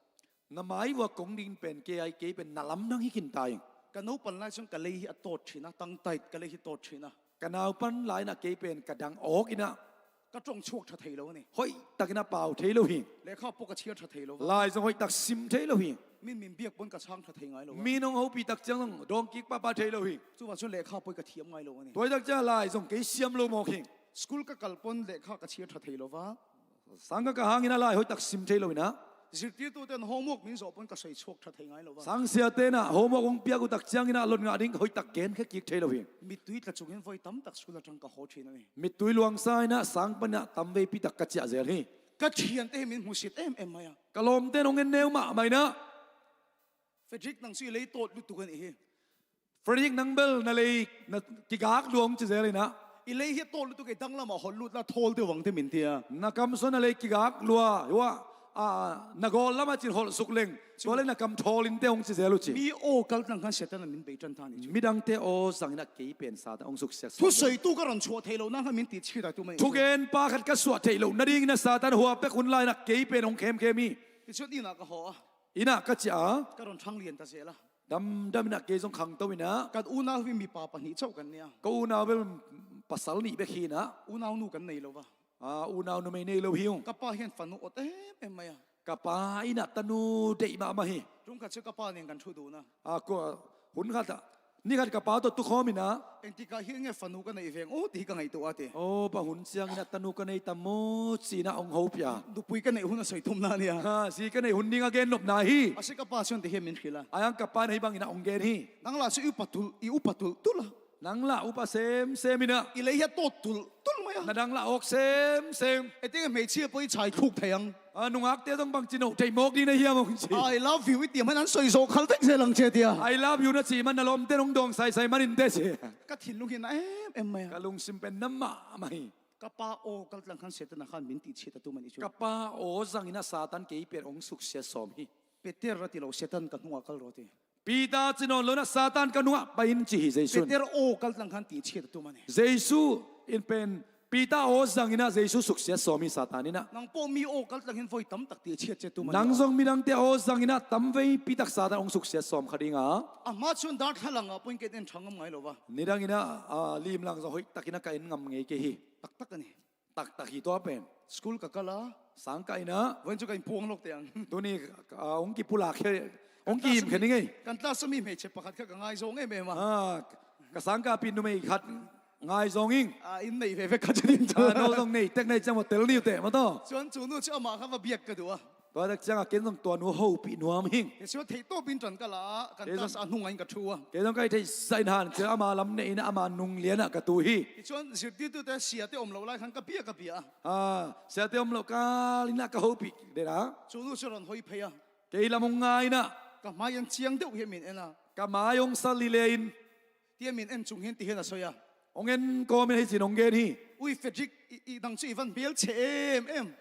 Na mai uah kong ding pen kei ai, kei pen na lamdang hi khin ta ing. Ka naupan lai cun ka lei hi a tawt ṭhin a, tangtait ka lei hi tawt ṭhin a. Ka naupan lai in ah kei pen ka dang awk in ah. Ka ṭong chuak ṭha thei lo a ni. Hoih takin a pau thei lo hi. Lehkha pawh ka chhiar ṭha thei lo va. Lai zong hoih tak sim thei lo hi. Min, min biak pawn ka chang ṭha thei ngai lo va. Min hong hopih tak ciang zong dawng kik pahpah thei lo hi. Cuvah cun lehkha pawh ka thiam ngai lo a ni. Tua hi tak ciang lai zong kei siam lo mawk hi. School ka kal pawn lehkha ka chhiar ṭha thei lo va. Sangkah ka hangin a lai hoih tak sim thei lo in ah. Zirtirtute in homework min zawh pawn ka soi chuak ṭha thei ngai lo va. Sangsiate in ah homework hong piak uh tak ciangin ah lot ngah ding hoih tak gen khe kik thei lo hi. Mittui tla cungin voi tam tak school aṭang ka haw ṭhin a ni. Mittui luangsa in ah sang panin ah tam veipi tak ka ciah zel hi. Ka ṭhiante hi min hmusit em em mai a. Ka lawmte in hong en neu mahmah in ah. Frederick, nang cu i lei tawt lutuk a nih hi. Frederick, nang bel na lei na kigak lua hong ci zel in ah. I lei hi a tawt lutuk, i dang lamah holh lut la, thawl deuh ang te min ti a. Na kam sawn na lei kigak lua, hua, a, na gawl lamah cin holh suk leng. Tua le na kam thawl in te hong ci zel uh ci. Mi aw kaltlang khan Satan a min bei ṭan ta ni cu. Midangte aw zangin ah kei pen Satan hong suksia sawm. Thusoitu ka ron chuah theih loh nak khan min ti chit a tum a ni. Thugenpa khat ka suah theih loh nadingin ah Satan hua pek hun lai in ah kei pen hong khemkhem hi. Ti cun inn ah ka haw a. Inn ah ka ciah a. Ka ron ṭhang lian ta zel a. Damdam in ah kei zong khangto in ah. Kan unau hi mipa pahnih chauh kan nia. Ka unau bel pasal nih bek hi in ah. Unau nu kan nei lo va. Aa, unau numei nei lo hi ung. Ka pa hian fanu awt em em mai a. Ka pa in ah tanu deih mahmah hi. Ṭum khat cu ka pa nen kan ṭhu dun a. Aa, kua, hun khat ah, ni khat ka pa tawh tukhawm in ah. Engtikah hian nge fanu ka neih veng aw ti hi ka ngaihtuah a ti. Aw, bang hun ciangin ah tanu ka nei tam maw ci in ah hong hopih a. Nupui ka neih hun a sawi tum na nia. Ha, zi ka neih hun ding a gen nopna hi. A si ka pa chuan ti hian min hrilh a. A yang ka pa in ah hih bangin ah hong gen hi. Nang lah chu i upa tulh, i upa tulh tulh a. Nang lah upa semsem in ah. I lei hi a tawt tulh tulh mai a. Na dang lah awk semsem. Etiang hmeichhia pawh i chai thluk thei ang. A, nungakte zong bangci no thei mawk ding na hiam hong ci. I love you i ti man an sawi zawh khal vek zel ang che tia. I love you na cih man na lawmte in hong dawng saisai man in te ci. Ka thinlung hi na em em mai a. Ka lungsim pen na mahmah hi. Ka pa aw kaltlang khan Satan a khan min tih chit a tum a nih chu. Ka pa aw zangin ah Satan kei pen hong suksia sawm hi. Peter a ti lo, Satan ka hnungah kal rawh ti. Peter ci nawn lo in ah Satan ka hnungah pai in ci hi Jesu in. Peter aw kaltlang khan tih chit a tum a ni. Jesu in pen Peter aw zangin ah Jesu suksia sawm hi Satan in ah. Nang pawh mi aw kaltlang hin voi tam tak tih chit che tum a ni. Nang zong midangte aw zangin ah tam veipi tak Satan hong suksia sawm kha ding a. A hma chuan darthlalang ah pawh in ka en ṭha ngam ngai lo va. Nidang in ah, a, limlang zong hoih takin ah ka en ngam ngei kei hi. Taktak a ni. Taktak hi tua pen. School ka kal a. Sang ka in ah. Vawiin chu ka inpuang lawk teh ang. Tuni, ah, hong kipulak khe, hong kihim khe ni ngei. Kan class a mi hmeichhe pakhat kha ka ngaizawng em em a. Ah, ka sangkahpi numei khat Ngai zong ing. A, in nei veve ka ci ding. A, no zong nei tek nei ciang maw, tel ni uh teh maw taw. Chuan chu nu chu amah kha va biak ka duh a. Tua tak ciangah ken zong tua nu hopih nuam hing. Kei chuan theih tawpin tan ka la a, kan tasa hnungah in ka thu a. Kei zong ka hih theih zahin han ciang ama lam neihin ama nung lianah ka tu hi. Kei chuan zirtirtute siate awm loh lai khan ka bia ka bia a. A, siate awm loh kalin ah ka hopih den a. Chu nu chu rawn hawi phei a. Kei lam hong ngai in ah. Ka hmai an chiang deuh hi a min en a. Ka mai hong sa lile in. Tia min en chung hian ti hian a sawi a. Hong en kawmin hei chin hong gen hi. Ui Frederick, i, i nang chu i van hmel chhe em em.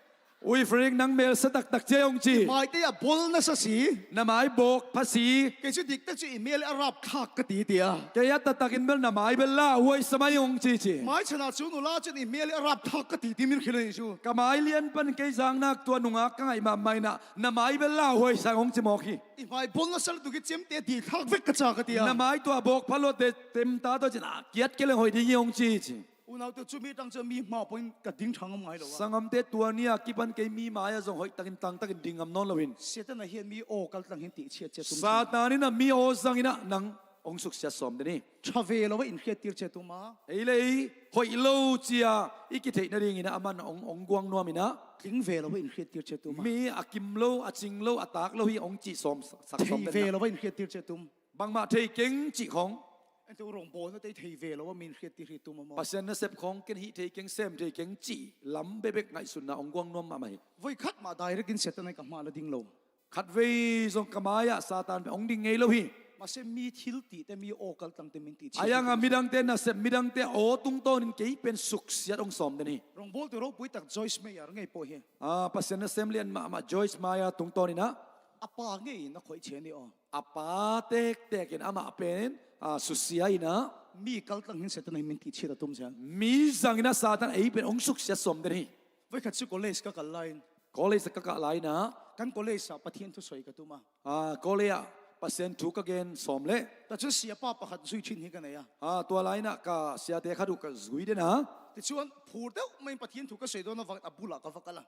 Ui Frederick, nang hmel sa tak tak che hong chi. Mai te a bawl nasa si. Na mai bawk pha si. Kei chu dik tak chu i hmel a rap thlak ka ti ti a. Kei a tak takin bel na mai bel la huai sa mai hong chi chi. Mai chhana chu nula chuan i hmel a rap thlak ka ti ti min hrilh a ni chu. Ka mai lian pan kei zang nak tua nungak ka ngaih mah mah in ah na mai bel la huai sa hong chi mawk hi. I hmai bawl nasa lutuk hi, chemte a tih thlak vek ka cha ka ti a. Na mai tua bawk pha luat te tem ta tawh chin a kiat ke leng hoih ding hi hong chi chi. Unaute chu mi tang chuan mi hma pawhin ka ding ṭha ngam ngai lo a. Sanghamte tua ni a kipan kei mi mai ah zong hoih takin tang takin ding ngam nawn lo in. Setana hian mi aw kal tlang hian tih chhiat che tum. Satan in a mi aw zangin ah nang hong suksiat sawm den hi. Ṭha ve lo a inhriattir che tum a. Ei le ei hoih lo chi a i kitheihna dingin ah aman hong, hong guang nuam in ah. Tling ve lo a inhriattir che tum a. Mi a kim lo, a ching lo, a tak lo hi hong cih sawm sak sawm den in ah. Thei ve lo a inhriattir che tum. Bangmah thei keng cih khawng. Ente u rawngbawlna te thei ve lo a min hriattir hi tum a maw? Pasian nasep khawng ken hih thei keng, sem thei keng cih lam bebek ngaihsutna hong guang nuam mahmah hi. Voi khat mah direct in Setana ka hma la ding lo. Khatvei zong ka mai ah Satan pen hong ding ngei lo hi. Mahse mi thil tih te, mi aw kal tlang te min tih chhiat. A iang a midangte nasep, midangte aw tungtawnin kei pen suksiat hong sawm den hi. Rawngbawlte ropui tak Joyce Meyer ngei pawh hi. A, Pasian nasem lian mahmah Joyce Meyer tungtawnin ah. A pa ngeiin a khawih chhe ni aw. A pa tektekin amah pen, a, susia in ah. Mi kal tlang hian Setana min tih chhiat a tum zel. Mi zangin ah Satan ei pen hong suksiat sawm den hi. Voi khat chu college ka kal laiin. College ka kah laiin ah. Kan college ah Pathian thu sawi ka tum a. A, college ah Pasian thu ka gen sawm leh. Tah chuan siapa pakhat zui ṭhin hi ka nei a. A, tua laiin ah ka siate khat uh ka zui den a. Tichuan phur deuh maiin Pathian thu ka sawi dawn avangin a bulah ka va kal a.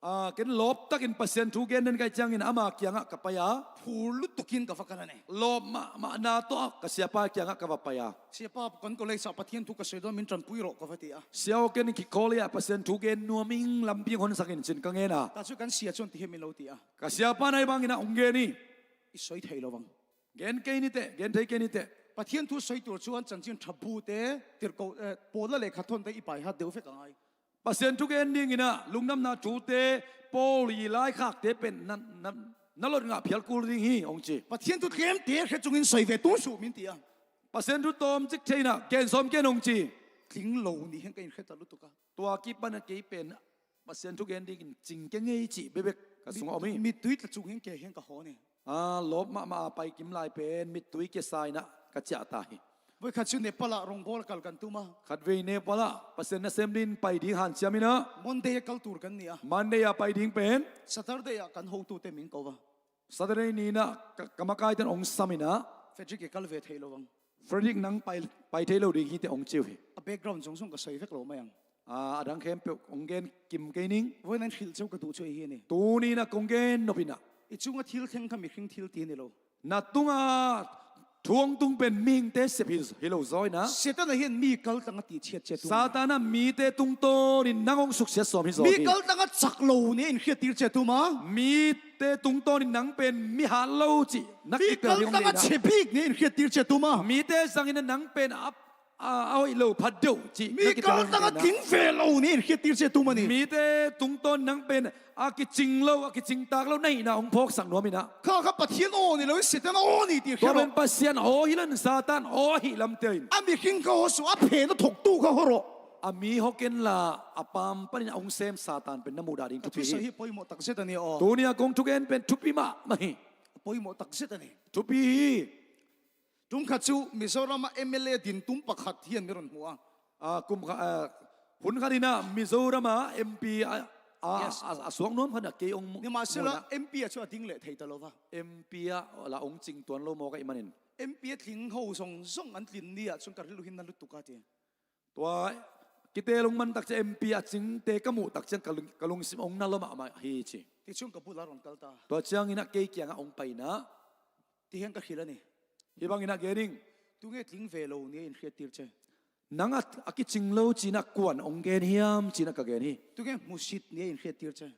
A, ken lawp takin Pasian thu gen den ka hih ciangin ama kiangah ka pai a. Phur lutukin ka va kal a ni. Lawp mahmahna tawh ka siapa kiangah ka va pai a. Siapa, kan college ah Pathian thu ka sawi dawn, min ṭanpui rawh ka va ti a. Sia aw, ken college ah Pasian thu gen nuam ing, lampi hong honsak in chin ka ngen a. Tah chuan kan sia chuan ti hian min lo ti a. Ka siapa nai bangin ah hong gen hi. I sawi thei lo vang. Gen kei ni teh, gen thei kei ni teh. Pathian thu sawi tur chuan chanchin ṭha bu te, tirhkoh, eh, Paula lehkhathawn te i baihat deuh vek a ngai. Pasian thugen dingin ah lungdamna thute, Paul i laikhakte pen na, na, na lot ngah phial kul ding hi hong chi. Pathian thu tlemte hre chungin sawi ve tum suh min ti a. Pasian thu tawm chik thei in ah gen sawm ken hong chi. Tling lo nih hian ka inhre ta lutuk a. Tua kipan a kei pen Pasian thugen dingin ching ke ngei chih bebek ka sungah awm hi. Mittui tla chung hian ke hian ka haw ni. A, lawp mahmah a pai kim lai pen mittui ke sa in ah ka chiah ta hi. Voi khat chu Nepal ah rawngbawl kal kan tum a. Khatvei Nepal ah Pasian nasem din pai ding hanciam in ah. Monday a kal tur kan ni a. Monday a pai ding pen. Saturday ah kan hotute min ko a. Saturday ni in ah ka, ka makaite'n hong sam in ah. Frederick i kal ve thei lo vang. Frederick nang pai, pai thei lo ding hi teh hong chi uh hi. A background zawng zawng ka sawi vek lo mai ang. A, a dang khempeuh hong gen kim kei ning. Vawiin an hrilh cheu ka duh chu ei hi a ni. Tuni in ah kong gen nop in ah. I chunga thil thleng kha mihring thil ti a ni lo. Na tunga thu hong tung pen mihingte sep hi, hi lo zaw in ah. Setana hian mi kal tlang a tihchhiat che tum. Satana mite tungtawnin nang hong suksiat sawm hi zaw hi. Mi kal tlang a chak lo nih a inhriattir che tum a. Mite tungtawnin nang pen mi hat lo cih na kipel ding hong nei in ah. Mi kal tlang a chhe bik nih a inhriattir che tum a. Mite zangin ah nang pen a a, a hoih lo phat deuh cih. Mi kal tlang a tling ve lo nih a inhriattir che tum a ni. Mite tungtawn nang pen a kiching lo, a kiching tak lo na hihna hong phawksak nuam in ah. Kha kha Pathian aw ni lo, Setana aw ni tih hre rawh. Tua pen Pasian aw hi lo in Satan aw hi lam tel in. A mihring kha haw suh, a phen a thawktu kha haw rawh. A mi haw ken la, a pam panin a hong sem Satan pen na muh dah ding thupi hi. Hi pawimawh tak zet a ni aw. Tuni a kong thugen pen thupi mah mah hi. Pawimawh tak zet a ni. Thupi hi. Tum khat chu Mizorama M L A din tum pakhat hian min rawn hmu a. A, kum kha, a, hun khat in ah Mizorama M P a, a, yes, a, a suak nuam khat ah kei hong mu-, nimahsela, hmuh in ah. M P ah chu a ding leh thei ta lo va. M P ah la hong ching tuan lo mawk ahih manin. M P a tling ho zawng zawng an tlin ni ah chuan ka rilru hi na lutuk a ti. Tua kitel hong man tak chiah M P a chingte ka muh tak chiah ka lung, ka lungsim hong na lo mahmah hi chi. Tichuan ka bulah rawn kal ta. Tua chiangin ah kei kiangah hong pai in ah. Ti hian ka hrilh a ni. Hih bangin ah gen ing. Tunge tling ve lo nih a inhriattir che? Nang a, a kicing lo cinah kuan hong gen hiam cinah ka gen hi. Tungah hmusit ni a in hriat tir ce.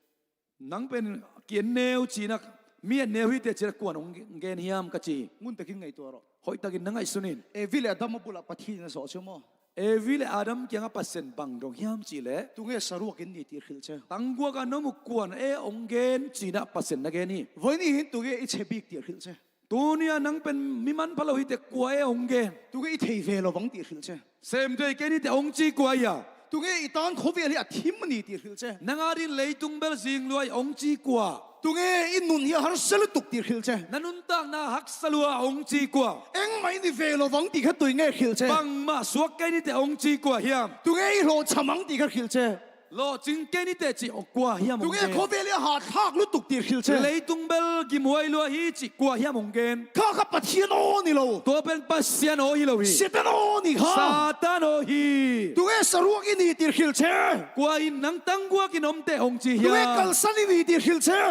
Nang pen ki-en neu cinah mi en neu hi teh cinah kuan hong gen hiam ka ci hi. Ngun takin ngaihtuah rawh. Hoih takin na ngaihsun in. Evi le Adam a bulah Pathian in a zawh ciu maw? Evi le Adam kiangah Pasian bang dong hiam cihleh. Tungah saruak in ni ti hril ce. Tangguak a na mu kuan e hong gen cinah Pasian na gen hi. Voi ni hin tungah i cebik ti hril ce. Tuni a nang pen mi manpha lo hi teh kua e hong gen. Tungah i thei ve lo vang ti hril ce. Sem thei kei ni teh hong ci kua hia. Tungah i tan khuavel hi a thim ni ti hril ce. Nang a din leitung bel zing lua hi hong ci kua. Tungah i nun hi a harsa lutuk ti hril ce. Na nuntakna haksa lua hong ci kua. Engmah i ni ve lo vang ti kha tui ngeh hril ce. Bangmah suak kei ni teh hong ci kua hiam. Tungah i hlawh chamang ti kha hril ce. Lawhcing kei ni teh cih kua hiam hong gen. Tungah khuavel hi a hatthlak lutuk ti hril ce. Leitung bel gimhuai lua hi cih kua hiam hong gen. Kha kha Pathian aw ni lo. Tua pen Pasian aw hi lo hi. Satan aw ni kha. Satan aw hi. Tungah saruak i ni ti hril ce. Kua in nang tangguak in om teh hong ci hiam. Tungah kalsan i ni ti hril ce.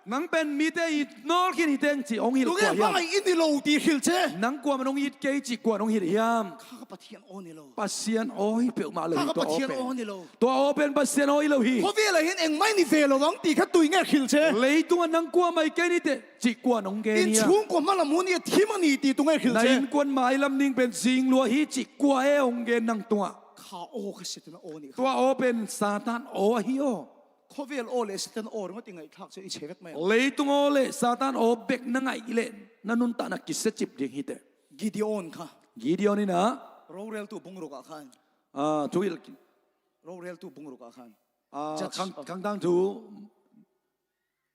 Nang pen mite i nawlkhin hi teng cih hong hilh kua hiam. Tungah bang a i ni lo ti hril ce. Nang kuaman hong it kei cih kuan hong hilh hiam. Kha kha Pathian aw ni lo. Pasian aw hi peuhmah lo hi. Kha kha tua aw Pathian pen aw ni lo. Tua aw pen Pasian aw hi lo hi. Khuavel ah hin engmah i ni ve lo vang ti kha tui ngeh hril ce. Leitungah nang kuamah hi kei ni teh cih kuan hong gen hiam. Innchung kua hmalam hun hi a thim a ni ti tungah hril ce. Na innkuan mailam ning pen zing lua hi cih kua e hong gen nang tungah. Kha aw kha Satan aw ni kha. Tua aw pen Satan aw ahi aw. Khuavel aw le Satan aw ringawt i ngaihthlak ciang i cevek mai. Leitung aw le Satan aw bek na ngaih leh na nuntakna kisiacip ding hi teh. Gideon kha. Gideon in ah. Roreltu bung ruk ah khan. Ah, thu hilh. Roreltu bung ruk ah khan. Ah, Judge, khang, ah. Khangtang thu.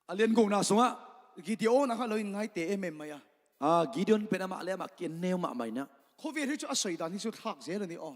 A lian gukna sungah. Gideon a kha lo in ngaite em em mai a. Ah, Gideon pen amah le amah ki-en neu mahmah in ah. Khuavel hi cu a soidan hi cu thlak zel a ni aw.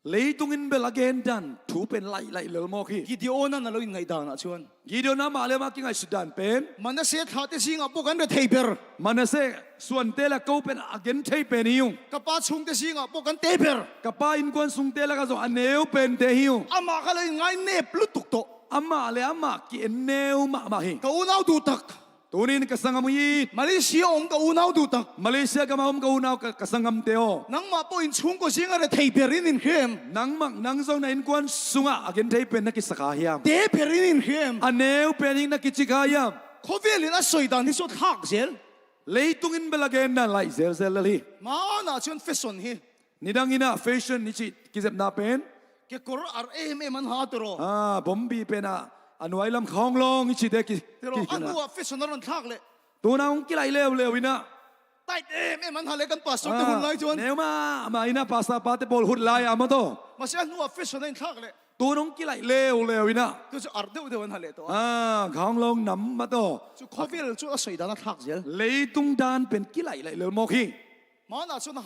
Leitung in bel a gen dan thu pen laih laih lel mawk hi. Gideon a na lo in ngaih dan ah cun. Gideon amah le amah kingaihsut dan pen. Manasseh thlahte zingah pawh kan rethei ber. Manasseh suante lak ko pen a gen thei pen hi ung. Ka pa chungte zingah pawh kan te ber. Ka pa innkuan sungte lakah zong a neu pente hi ung. Amah kha lo in ngai nep lutuk tawh. Amah le amah ki-en neu mahmah hi. Ka unau duhtak. Tunin ka sanggam it. Malaysia om ka unau duhtak. Malaysia gam a om ka unau ka, ka sanggamte aw. Nangmah pawh innchung kua zingah rethei ber in in hrim. Nangmah nang zong na innkuan sungah a gen thei pen na kisa kha hiam. Te ber in in hrim. A neu pen in na kici kha hiam. Khuavel in a soidan hi cu thlak zel. Leitung in bel a gen dan laih zelzel lel hi. Mah na cun fashion hi. Nidang in ah fashion i cih kizepna pen. Kekawr ar em em an ha tiraw. Ah, bombi pen ah a nuai lam khawng lawng i cihte ki, tiraw, ki, a hnu ah fashion a ron thlak leh. Tuna hong kilaih leuleu in ah. Tight em em an ha leh kan pastor te hun lai cun. Neu mahmah in ah pastor pate pawl hut lai ah maw taw. Masi a hnu ah fashion a in thlak leh. Tun hong kilaih leuleu in ah. Tu cu ar deuhdeuh an ha leh tawh. Ah, khawng lawng nam maw taw. Cu khuavel cu a soidan a thlak zel. Leitung dan pen kilaih laih lel mawk hi. Mah na cun a